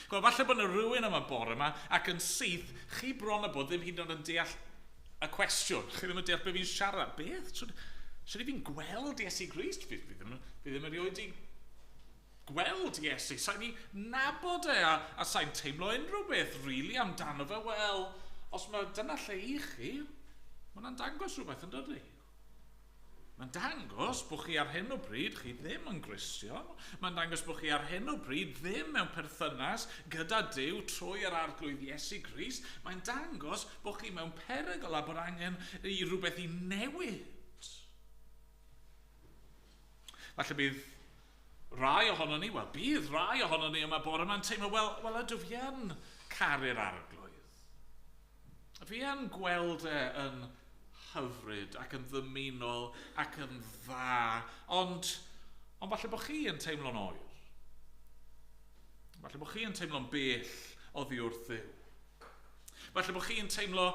Gweld, falle bod yna rhywun yma bore yma ac yn syth, chi bron a bod ddim hyd yn oed yn deall y cwestiwn. Chi ddim yn deall beth fi'n siarad. Beth? Sut i fi'n gweld Iesu Grist? Fi ddim erioed i gweld Iesu. Sa'n i nabod e a sa'n teimlo unrhyw beth really amdano fe. Wel, os mae dyna lle i chi, mae hwnna'n dangos rhywbeth, yn dydy? Mae'n dangos bod chi ar hyn o bryd, chi ddim yn Gristion. Mae'n dangos bod chi ar hyn o bryd ddim mewn perthynas gyda Duw trwy yr Arglwydd Iesu Grist. Mae'n dangos bod chi mewn perygl a bod angen i rhywbeth i newid. Falle bydd rai ohono ni, wel, bydd rai ohono ni yma bore yma'n teimlo, wel, ydw fi yn caru'r Arglwydd. Fi yn gweld e yn hyfryd ac yn ddymunol ac yn dda, ond falle bod chi yn teimlo'n oer. Falle bod chi yn teimlo'n bell oddi wrth Dduw. Falle bod chi yn teimlo,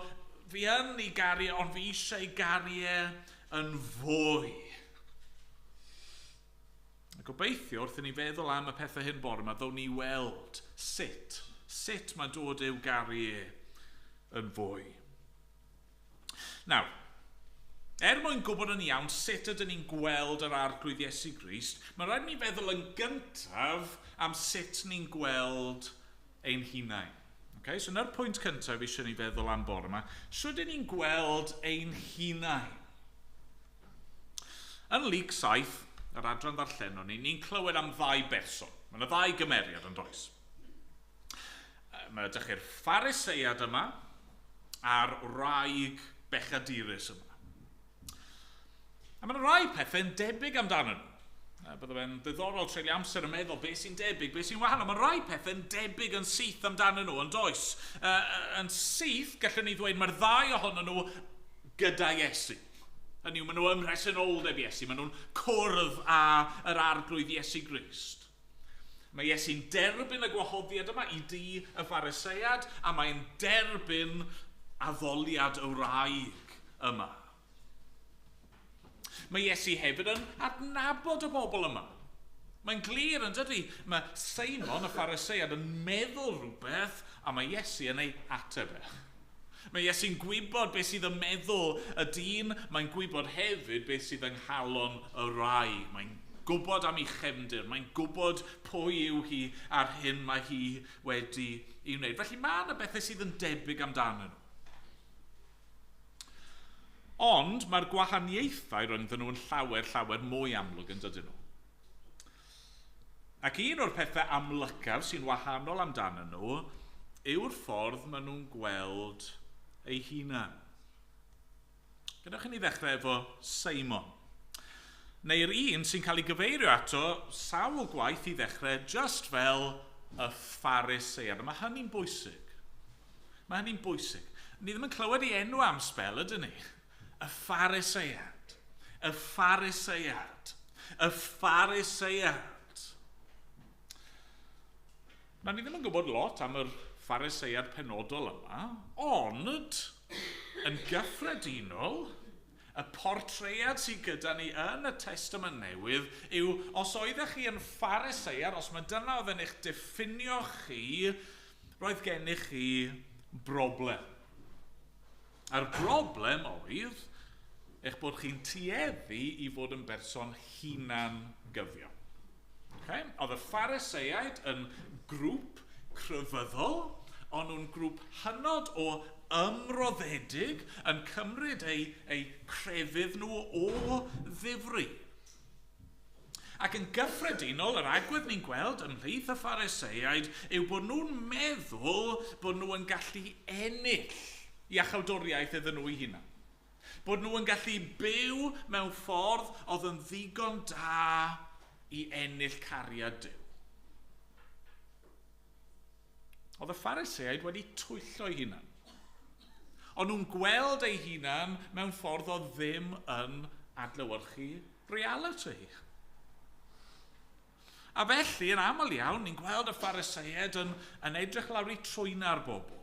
fi yn ei garu, ond fi eisiau ei garu e yn fwy. A gobeithio wrth i ni feddwl am y pethau hyn bore yma, ddown ni weld sut mae dod i'w garu e yn fwy. Nawr, er mwyn gwybod yn iawn sut ydyn ni'n gweld yr Arglwydd Iesu Grist, mae rhaid ni feddwl yn gyntaf am sut ni'n gweld ein hunain. Okay? So, yna'r pwynt cyntaf eisiau ni feddwl am bore yma. Sut ydyn ni'n gweld ein hunain? Yn Luc 7, yr adran ddarllenon ni, ni'n clywed am ddau berson. Mae yna ddau gymeriad, yn does? Mae ydych chi'r Phariseiad yma a'r wraig bechadurus yma. A mae yna rai pethau'n debyg amdanyn nhw. Bydde fe'n ddiddorol treulio amser yn meddwl beth sy'n debyg, beth sy'n wahanol. Mae rai pethau'n debyg yn syth amdanyn nhw, yn does? Yn syth, gallwn ni ddweud, mae'r ddau ohonyn nhw gyda Iesu. Hynny yw, maen nhw ym mhresenoldeb Iesu, maen nhw'n cwrdd â yr Arglwydd Iesu Grist. Mae Iesu'n derbyn y gwahoddiad yma i dŷ y Phariseiad, a mae'n derbyn addoliad y wraig yma. Mae Iesu hefyd yn adnabod y bobl yma. Mae'n glir, yn dydy? Mae Seimon, y Phariseiad, yn meddwl rhywbeth, a mae Iesu yn ei ateb e. Mae Iesu'n gwybod beth sydd yn meddwl y dyn, mae'n gwybod hefyd beth sydd yng nghalon y rai. Mae'n gwybod am ei chefndir, mae'n gwybod pwy yw hi a'r hyn mae hi wedi ei wneud. Felly mae yna bethau sydd yn debyg amdanyn nhw. Ond mae'r gwahaniaethau rhyngddyn nhw yn llawer, llawer mwy amlwg yn dydyn nhw. Ac un o'r pethau amlycaf sy'n wahanol amdanyn nhw yw'r ffordd maen nhw'n gweld eu hunan. Gadewch i ni ddechrau efo Seimon. Neu'r un sy'n cael ei gyfeirio ato sawl gwaith i ddechrau just fel y Pharisead. A mae hynny'n bwysig. Mae hynny'n bwysig. Ni ddim yn clywed ei enw am sbel, ydyn ni? Y Pharisead. Y Pharisead. Y Pharisead. Na, ni ddim yn gwybod lot am yr Pharisead penodol yma, ond yn gyffredinol, y portread sydd gyda ni yn y Testament Newydd yw, os oeddech chi yn Pharisead, os mae dyna oedd yn eich diffinio chi, roedd gennych chi broblem. A'r broblem oedd eich bod chi'n tueddu i fod yn berson hunan gyfiawn. Okay? Oedd y Phariseaid yn grŵp crefyddol, ond nhw'n grŵp hynod o ymroddedig yn cymryd eu crefydd nhw o ddifri. Ac yn gyffredinol, yr agwedd ni'n gweld ymhlith y Phariseaid yw bod nhw'n meddwl bod nhw yn gallu ennill iachawdwriaeth iddyn nhw eu hunain. Bod nhw yn gallu byw mewn ffordd oedd yn ddigon da i ennill cariad Duw. Oedd y Phariseaid wedi twyllo eu hunan. Ond nhw'n gweld eu hunan mewn ffordd oedd ddim yn adlewyrchu reality. A felly, yn aml iawn, ni'n gweld y Phariseaid yn edrych lawr i trwyna'r bobl.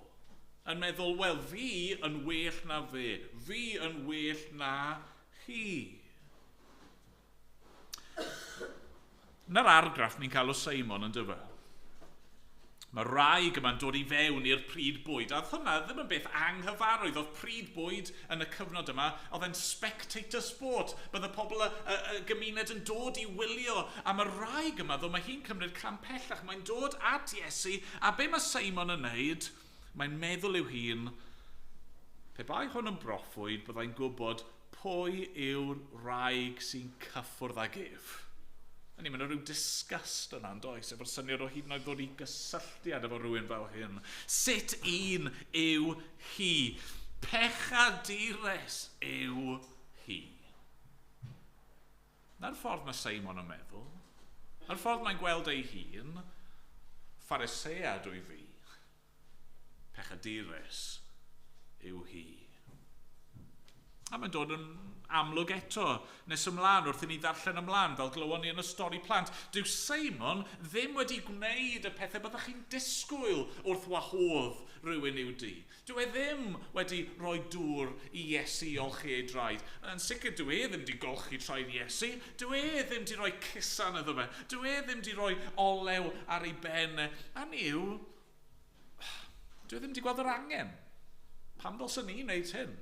Yn meddwl, wel, fi yn well na fe, fi yn well na hi. Na'r argraff ni'n cael o Seimon yn dyfa. Mae wraig yma'n dod i fewn i'r pryd bwyd. A oedd hwnna ddim yn beth anghyfarwydd. Oedd pryd bwyd yn y cyfnod yma, oedd e'n spectator sport. Bydde pobl y gymuned yn dod i wylio. A mae wraig yma, ddo, mae hi'n cymryd cam pellach. Mae'n dod at Iesu, a be mae Seimon yn neud? Mae'n meddwl i'w hun, pe bai hwn yn broffwyd, byddai'n gwybod pwy yw'r wraig sy'n cyffwrdd ag ef. A ni'n mynd o ryw disgust yna, yn does, efo'r syniad o hyd yn oed ddod i gysylltiad efo rhywun fel hyn. Sut un yw hi? Pechadures yw hi. Na'r ffordd mae Seimon yn meddwl. Na'r ffordd mae'n gweld ei hun, Pharisead wyf fi. Pechadures yw hi. A mae'n dod yn amlwg eto, nes ymlaen, wrth i ni ddarllen ymlaen, fel glywon ni yn y stori plant. Dyw Seimon ddim wedi gwneud y pethau byddwch chi'n disgwyl wrth wahodd rhywun i'w dŷ. Dyw e ddim wedi rhoi dŵr i Iesu i olchi ei draed. Yn sicr, dyw e ddim wedi golchi traed Iesu. Dyw e ddim wedi rhoi cusan iddo fe. Dyw e ddim wedi rhoi olew ar ei ben. A ni yw, dyw e ddim wedi gweld yr angen. Pam ddylsen ni wneud hyn?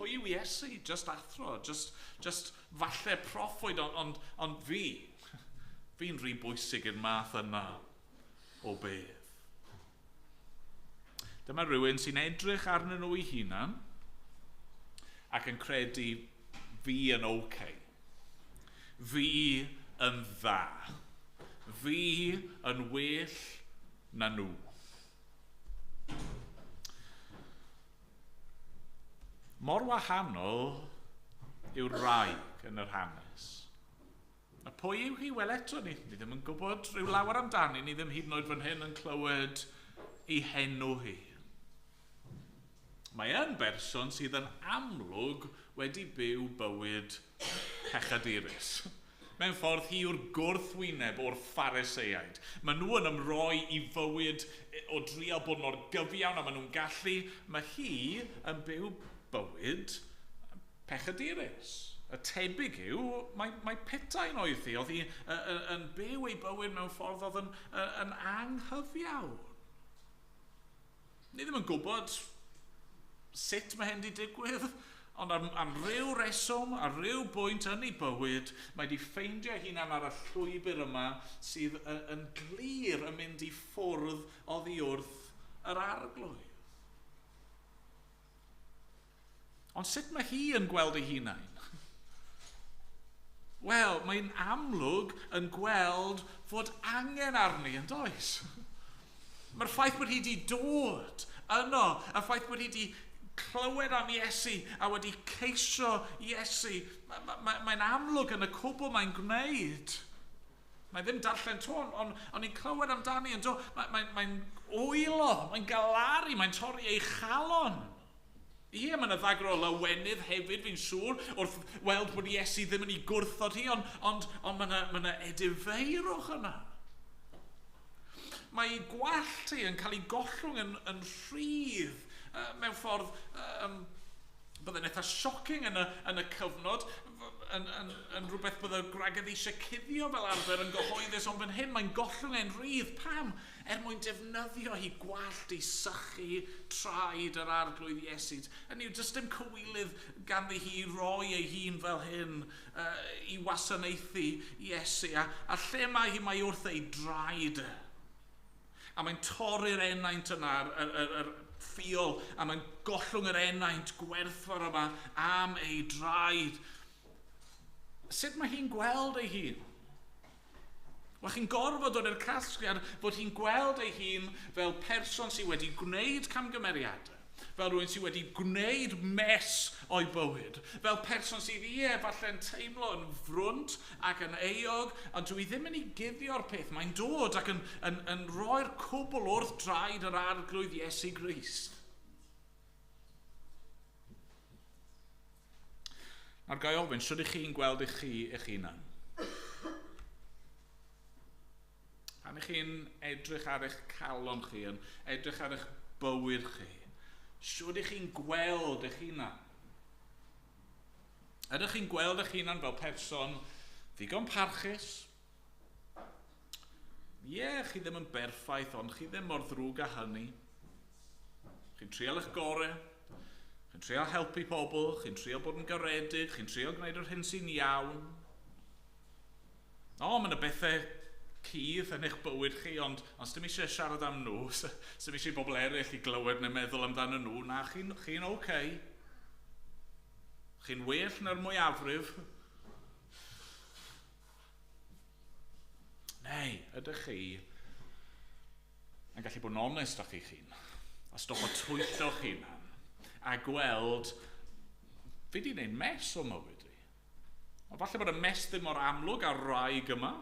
Pwy yw Iesu? Just athro, just falle proffwyd, ond fi'n rhy bwysig i'r math yna o beth. Dyma rhywun sy'n edrych arnyn nhw eu hunan ac yn credu fi yn okay. Fi yn dda. Fi yn well na nhw. Mor wahanol yw'r wraig yn yr hanes. A pwy yw hi? Wel eto, ni ddim yn gwybod rhyw lawer amdani, ni ddim hyd yn oed fan hyn yn clywed ei henw hi. Mae yn berson sydd yn amlwg wedi byw bywyd pechadurus. Mewn ffordd, hi yw'r gwrthwyneb o'r Phariseaid. Maen nhw yn ymroi i fywyd o drio bod mor gyfiawn a maen nhw'n gallu. Mae hi yn byw bywyd pechadurus. Y tebyg yw, mae petain oedd hi. Oedd hi yn byw ei bywyd mewn ffordd oedd yn anghyfiawn. Ni ddim yn gwybod sut mae hyn wedi digwydd, ond am ryw reswm, ar ryw bwynt yn ei bywyd, mae wedi ffeindio hunan ar y llwybr yma sydd yn glir yn mynd i ffwrdd oddi wrth yr Arglwydd. Ond sut mae hi yn gweld ei hunain? Wel, mae'n amlwg yn gweld fod angen arni, yn does? Mae'r ffaith bod hi wedi dod yno, y ffaith bod hi wedi clywed am Iesu a wedi ceisio Iesu, mae'n amlwg yn y cwbl mae'n gwneud. Mae ddim darllen to, ond ni'n clywed amdani yn dod. Mae'n wylo, mae'n galaru, mae'n torri ei chalon. Ie, mae yna ddagr o lawenydd hefyd, fi'n siŵr, wrth weld bod Iesu ddim yn ei gwrthod hi, ond mae yna edifeirwch yna. Mae ei gwallt hi yn cael ei gollwng yn rhydd mewn ffordd byddai'n eitha shocking yn y cyfnod, yn rhywbeth byddai gwragedd eisiau cuddio fel arfer yn gyhoeddus, ond fan hyn mae'n gollwng e'n rhydd. Pam? Er mwyn defnyddio hi gwallt i sychu traed yr Arglwydd Iesu. Hynny yw, does dim cywilydd ganddi hi roi ei hun fel hyn i wasanaethu Iesu. A lle mae hi? Mae wrth ei draed. A mae'n torri'r ennaint yna, yr ffiol, a mae'n gollwng yr ennaint gwerthfawr yma am ei draed. Sut mae hi'n gweld ei hun? Wel, chi'n gorfod dod i'r casgliad fod hi'n gweld ei hun fel person sydd wedi gwneud camgymeriadau, fel rhywun sydd wedi gwneud mess o'i bywyd, fel person sydd ie, falle'n teimlo yn frwnt ac yn euog, ond dwi ddim yn ei guddio'r peth. Mae'n dod ac yn rhoi'r cwbl wrth draed yr Arglwydd Iesu Grist. Nawr ga i ofyn, sut ych chi'n gweld eich chi eich hunan? Pan ych chi'n edrych ar eich calon chi, yn edrych ar eich bywyd chi, sut ych chi'n gweld eich hunan? Ydych chi'n gweld eich hunan fel person ddigon parchus? Ie, chi ddim yn berffaith, ond chi ddim mor ddrwg â hynny. Chi'n trial eich gorau, chi'n trial helpu pobl, chi'n trial bod yn garedig, chi'n trial gwneud yr hyn sy'n iawn. O, mae yna bethau cudd yn eich bywyd chi, ond dim eisiau siarad am nhw, dim eisiau bobl eraill i glywed neu meddwl amdano nhw. Na, chi'n okay. Chi'n well na'r mwyafrif. Neu, ydych chi yn gallu bod yn onest â chi'ch hun, a stopo twyllo chi'n hunan, a gweld, fi di wneud mess o mywyd i. Ond falle bod y mess ddim mor amlwg ar wraig yma.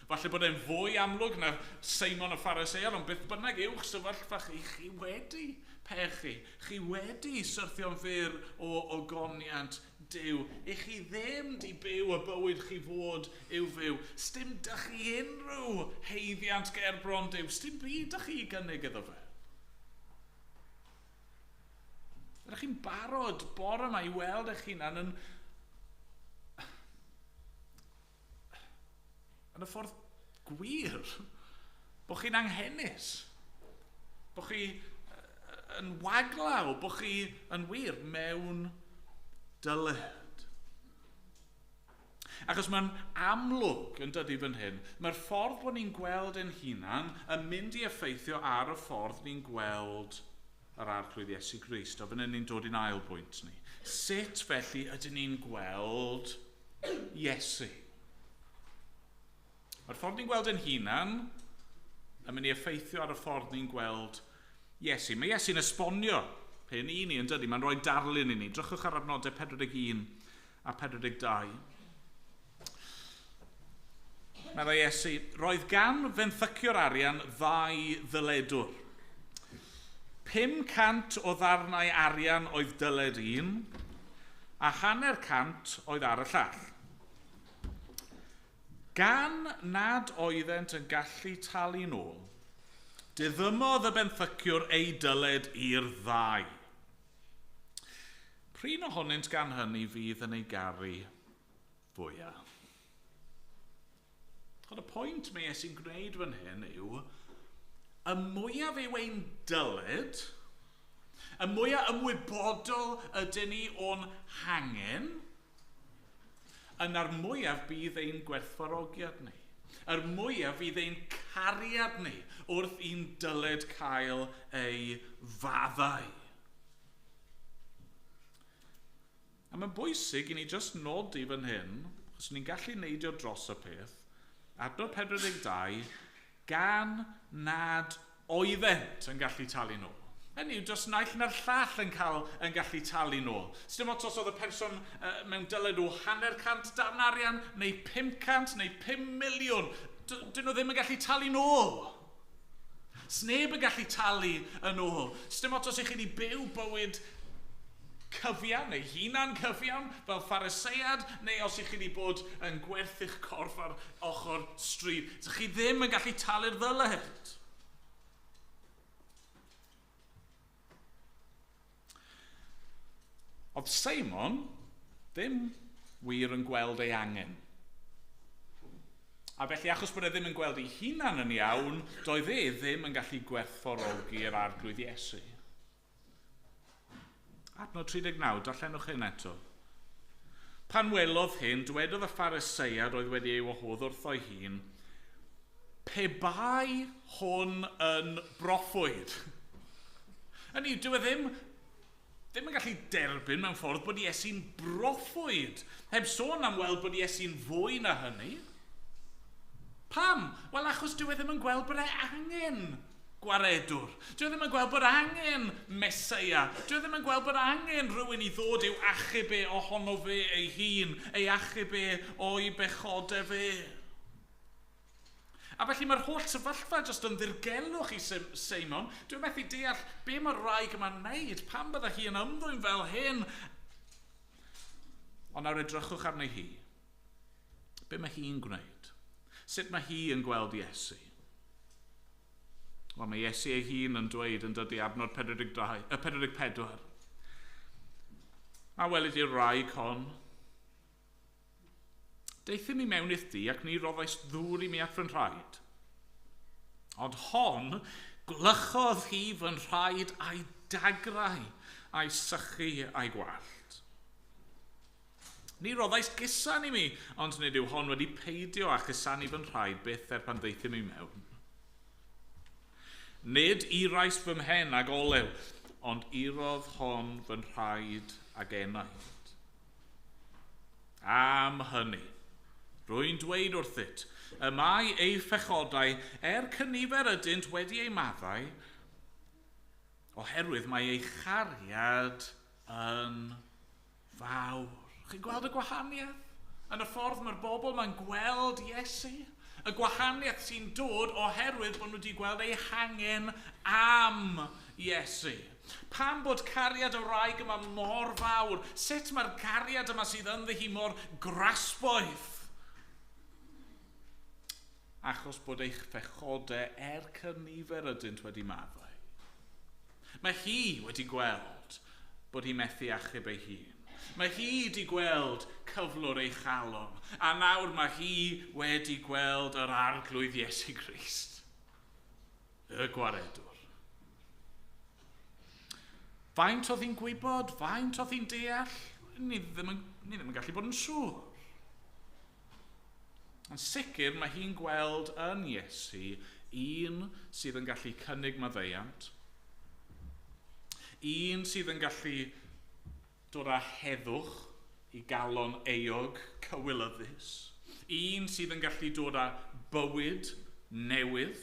Falle bod e'n fwy amlwg na Seimon y Pharisead, ond beth bynnag yw'ch sefyllfa chi, chi wedi pechu, chi wedi syrthio'n fyr o ogoniant Duw. I chi ddim di byw y bywyd chi fod i'w fyw. Sdim dych chi unrhyw heiddiant ger bron Duw. Sdim byd dych chi i gynnig iddo fe. Ydych chi'n barod bore yma i weld eich hunan yn y ffordd gwir, bod chi'n anghenus, bod chi yn waglaw, bod chi yn wir mewn dyled. Achos mae'n amlwg yn dydy fan hyn, mae'r ffordd bod ni'n gweld ein hunan yn mynd i effeithio ar y ffordd ni'n gweld yr Arglwydd Iesu Grist. A fan hyn ni'n dod i'n ail bwynt ni. Sut felly ydyn ni'n gweld Iesu? Mae'r ffordd ni'n gweld ein hunan yn mynd i effeithio ar y ffordd ni'n gweld Iesu. Mae Iesu'n esbonio hyn i ni yn dydy. Mae'n rhoi darlun i ni. Drychwch ar adnodau 41 a 42. Meddai Iesu, roedd gan fenthycio'r arian ddau ddyledwr. 500 o ddarnau arian oedd dyled un, a 150 oedd ar y llall. Gan nad oeddent yn gallu talu nôl, diddymodd y benthyciwr ei dyled i'r ddau. Prin ohonynt gan hynny fydd yn ei garu fwyaf. Ond y pwynt mae Iesu'n gwneud fan hyn yw, y mwyaf yw ein dyled, Y mwyaf ymwybodol ydyn ni o'n hangen, yna'r mwyaf bydd ein gwerthfawrogiad ni. Yr mwyaf fydd ein cariad ni wrth i'n dyled cael ei faddau. A mae'n bwysig i ni jyst nodi fan hyn, achos ni'n gallu neidio dros y peth, adnod 42, gan nad oeddent yn gallu talu nôl. Hynny yw, does naill na'r llall yn gallu talu nôl. Sdim ots os oedd y person mewn dyled o 150 darn arian, neu 500, neu 5 miliwn. Dyn nhw ddim yn gallu talu nôl. Sneb yn gallu talu yn ôl. Sdim ots os ych chi wedi byw bywyd cyfiawn neu hunan cyfiawn fel Pharisead, neu os ych chi wedi bod yn gwerthu'ch corff ar ochr stryd. Dych chi ddim yn gallu talu'r ddyled. Oedd Seimon ddim wir yn gweld ei angen. A felly, achos bod e ddim yn gweld ei hunan yn iawn, doedd e ddim yn gallu gwerthfawrogi'r Arglwydd Iesu. Adnod 39, darllenwch hyn eto. Pan welodd hyn, dwedodd y Pharisead oedd wedi ei wahodd wrtho'i hun, pe bai hwn yn broffwyd. Hynny yw, dyw e ddim yn gallu derbyn mewn ffordd bod Iesu'n broffwyd. Heb sôn am weld bod Iesu'n fwy na hynny. Pam? Wel, achos dyw e ddim yn gweld bod e angen gwaredwr. Dyw e ddim yn gweld bod angen Meseia. Dyw e ddim yn gweld bod angen rhywun i ddod i'w achub e ohono fe ei hun, ei achub e o'i bechodau fe. A felly mae'r holl sefyllfa jyst yn ddirgelwch i Seimon. Dwi'n methu deall be mae'r wraig yma'n wneud, pam bydde hi yn ymddwyn fel hyn. Ond nawr edrychwch arni hi. Be mae hi'n gwneud? Sut mae hi yn gweld Iesu? Wel, mae Iesu ei hun yn dweud yn dydy adnod 44. A welid i'r wraig hon, Deuthum i mewn i'th di ac ni roddais ddŵr i mi at fy nhraed. Ond hon gwlychodd hi fy nhraed a'i dagrau, a'i sychu a'i gwallt. Ni roddais gusan i mi, ond nid yw hon wedi peidio â chusanu fy nhraed byth er pan deuthum i mewn. Nid irais fy mhen ag olew, ond irodd hon fy nhraed ag enaid. Am hynny, rwy'n dweud wrthyt, y mae ei phechodau er cynifer ydynt wedi ei maddau, oherwydd mae ei chariad yn fawr. Chi'n gweld y gwahaniaeth? Yn y ffordd mae'r bobl mae'n gweld Iesu? Y gwahaniaeth sy'n dod oherwydd bod nhw wedi gweld ei hangen am Iesu. Pam bod cariad y wraig yma mor fawr? Sut mae'r cariad yma sydd ynddi hi mor grasboeth? Achos bod eich pechodau er cynifer ydynt wedi maddau. Mae hi wedi gweld bod hi methu achub ei hun. Mae hi wedi gweld cyflwr ei chalon, a nawr mae hi wedi gweld yr Arglwydd Iesu Grist, y gwaredwr. Faint oedd hi'n gwybod? Faint oedd hi'n deall? Ni ddim yn gallu bod yn siŵr. Yn sicr, mae hi'n gweld yn Iesu un sydd yn gallu cynnig maddeuant, un sydd yn gallu dod â heddwch i galon euog cywilyddus, un sydd yn gallu dod â bywyd newydd.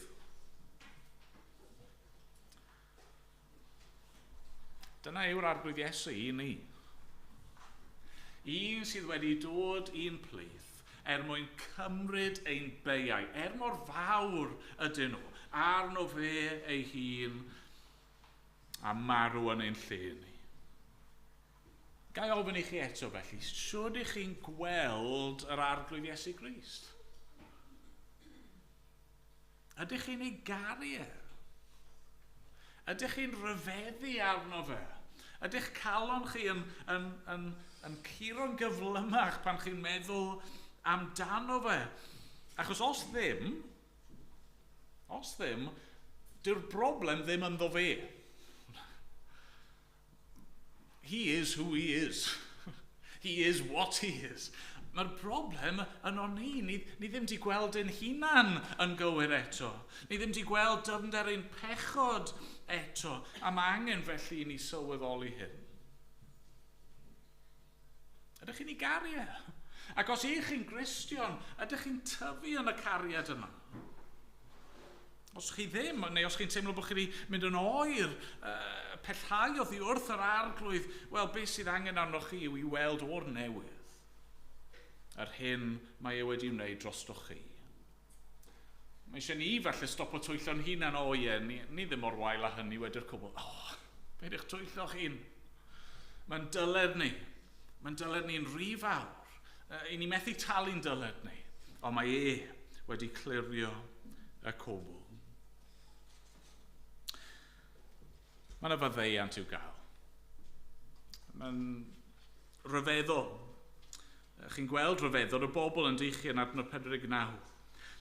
Dyna yw'r Arglwydd Iesu i ni. Un sydd wedi dod i'n plith er mwyn cymryd ein beiau, er mor fawr ydyn nhw, arno fe ei hun a marw yn ein lle ni. Ga i ofyn i chi eto felly, shwd ych chi'n gweld yr Arglwydd Iesu Grist? Ydych chi'n ei garu e? Ydych chi'n rhyfeddu arno fe? Ydych calon chi yn curo'n gyflymach pan chi'n meddwl amdano fe? Achos os ddim, dyw'r broblem ddim ynddo fe. He is who he is. He is what he is. Mae'r broblem yn o'n ni. Ni ddim wedi gweld ein hunan yn gywir eto. Ni ddim wedi gweld dyfnder ein pechod eto. A mae angen felly i ni sylweddoli hyn. Ydych chi'n ei garu e? Ac os ych chi'n Gristion, ydych chi'n tyfu yn y cariad yna? Os chi ddim, neu os chi'n teimlo bod chi wedi mynd yn oer, pellhau oddi wrth yr Arglwydd, wel, beth sydd angen arnoch chi yw i weld o'r newydd yr hyn mae e wedi wneud drostoch chi. Mae eisiau ni falle stopo twyllo'n hunan, o ie, ni ddim mor wael â hynny wedi'r cwbl. O, beth ych twyllo chi'n? Mae'n dyled ni. Mae'n dyled ni'n rhy fawr. I ni methu talu'n dyled ni. Ond mae e wedi clirio y cwbl. Mae yna faddeuant i'w gael. Mae'n rhyfeddol. Chi'n gweld rhyfeddod y bobl yn dych chi yn adnod 49.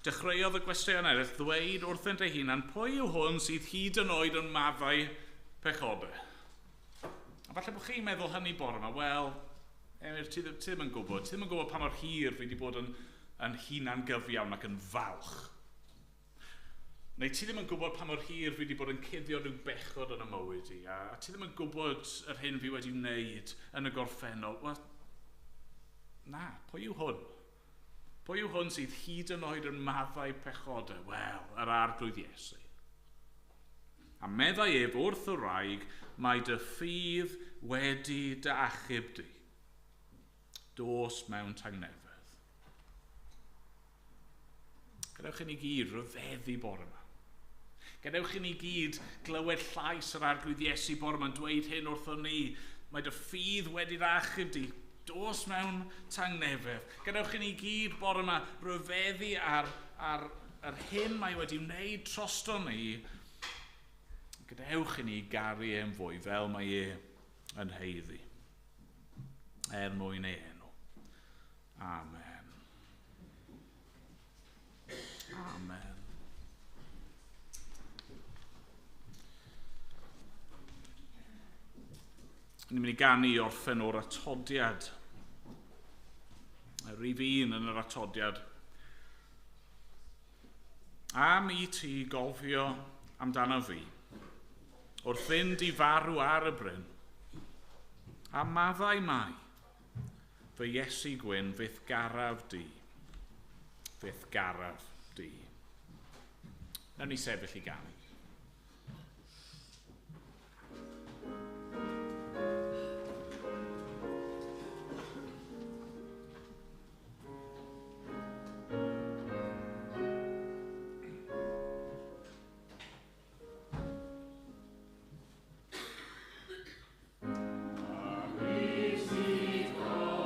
Dechreuodd y gwesteion eraill ddweud wrthynt eu hunan, pwy yw hwn sydd hyd yn oed yn maddau pechodau? A falle bod chi'n meddwl hynny bore yma, wel, Emyr, ti ddim yn gwybod. Ti ddim yn gwybod pa mor hir fi wedi bod yn hunan gyfiawn ac yn falch. Neu ti ddim yn gwybod pa mor hir fi wedi bod yn cuddio rhyw bechod yn y mywyd i, a ti ddim yn gwybod yr hyn fi wedi wneud yn y gorffennol. Wel, na, pwy yw hwn? Pwy yw hwn sydd hyd yn oed yn maddau pechodau? Wel, yr Arglwydd Iesu. A meddai ef wrth y wraig, mae dy ffydd wedi dy achub di. Dos mewn tangnefedd. Gadewch i ni gyd ryfeddu bore yma. Gadewch i ni gyd glywed llais yr Arglwydd Iesu bore yma'n dweud hyn wrthon ni. Mae dy ffydd wedi dy achub di. Dos mewn tangnefedd. Gadewch i ni gyd bore yma ryfeddu ar yr hyn mae wedi wneud drosto ni. Gadewch i ni garu e'n fwy fel mae e yn haeddu. Er mwyn ei enw. Amen. Amen. Ni'n mynd i ganu i orffen o'r atodiad. Y rhif 1 yn yr atodiad. Am i ti gofio amdano fi, wrth fynd i farw ar y bryn, a maddau mai, fy Iesu gwyn, fyth garaf di. Fyth garaf di. Nawn ni sefyll i ganu. Wrth fynd i farw.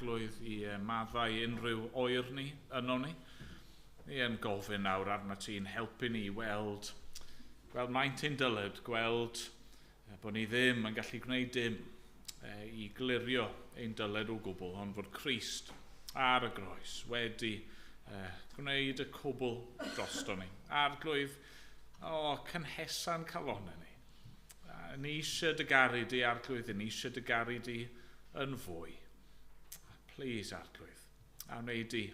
Arglwydd i maddau unrhyw oer ni yno ni. Ni yn gofyn nawr arna ti'n helpu ni i weld, gweld maint ein dyled, gweld bod ni ddim yn gallu gwneud dim i glirio ein dyled o gwbl, ond fod Crist ar y groes wedi gwneud y cwbl drosto ni. Arglwydd, o, cynhesa'n calonau ni. Ni eisiau dy garu di, Arglwydd, ni eisiau dy garu di yn fwy. Please, Arglwydd, a wneud di,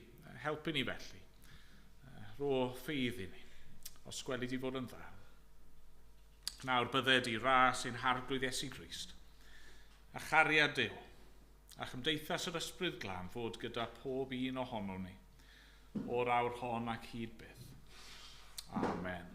helpu ni felly. Rho ffydd i ni, os gweli di fod yn dda. Nawr bydded i ras ein harglwydd Iesu Grist, a chariad Duw, a chymdeithas yr Ysbryd Glân fod gyda pob un ohono ni, o'r awr hon ac hyd byth. Amen.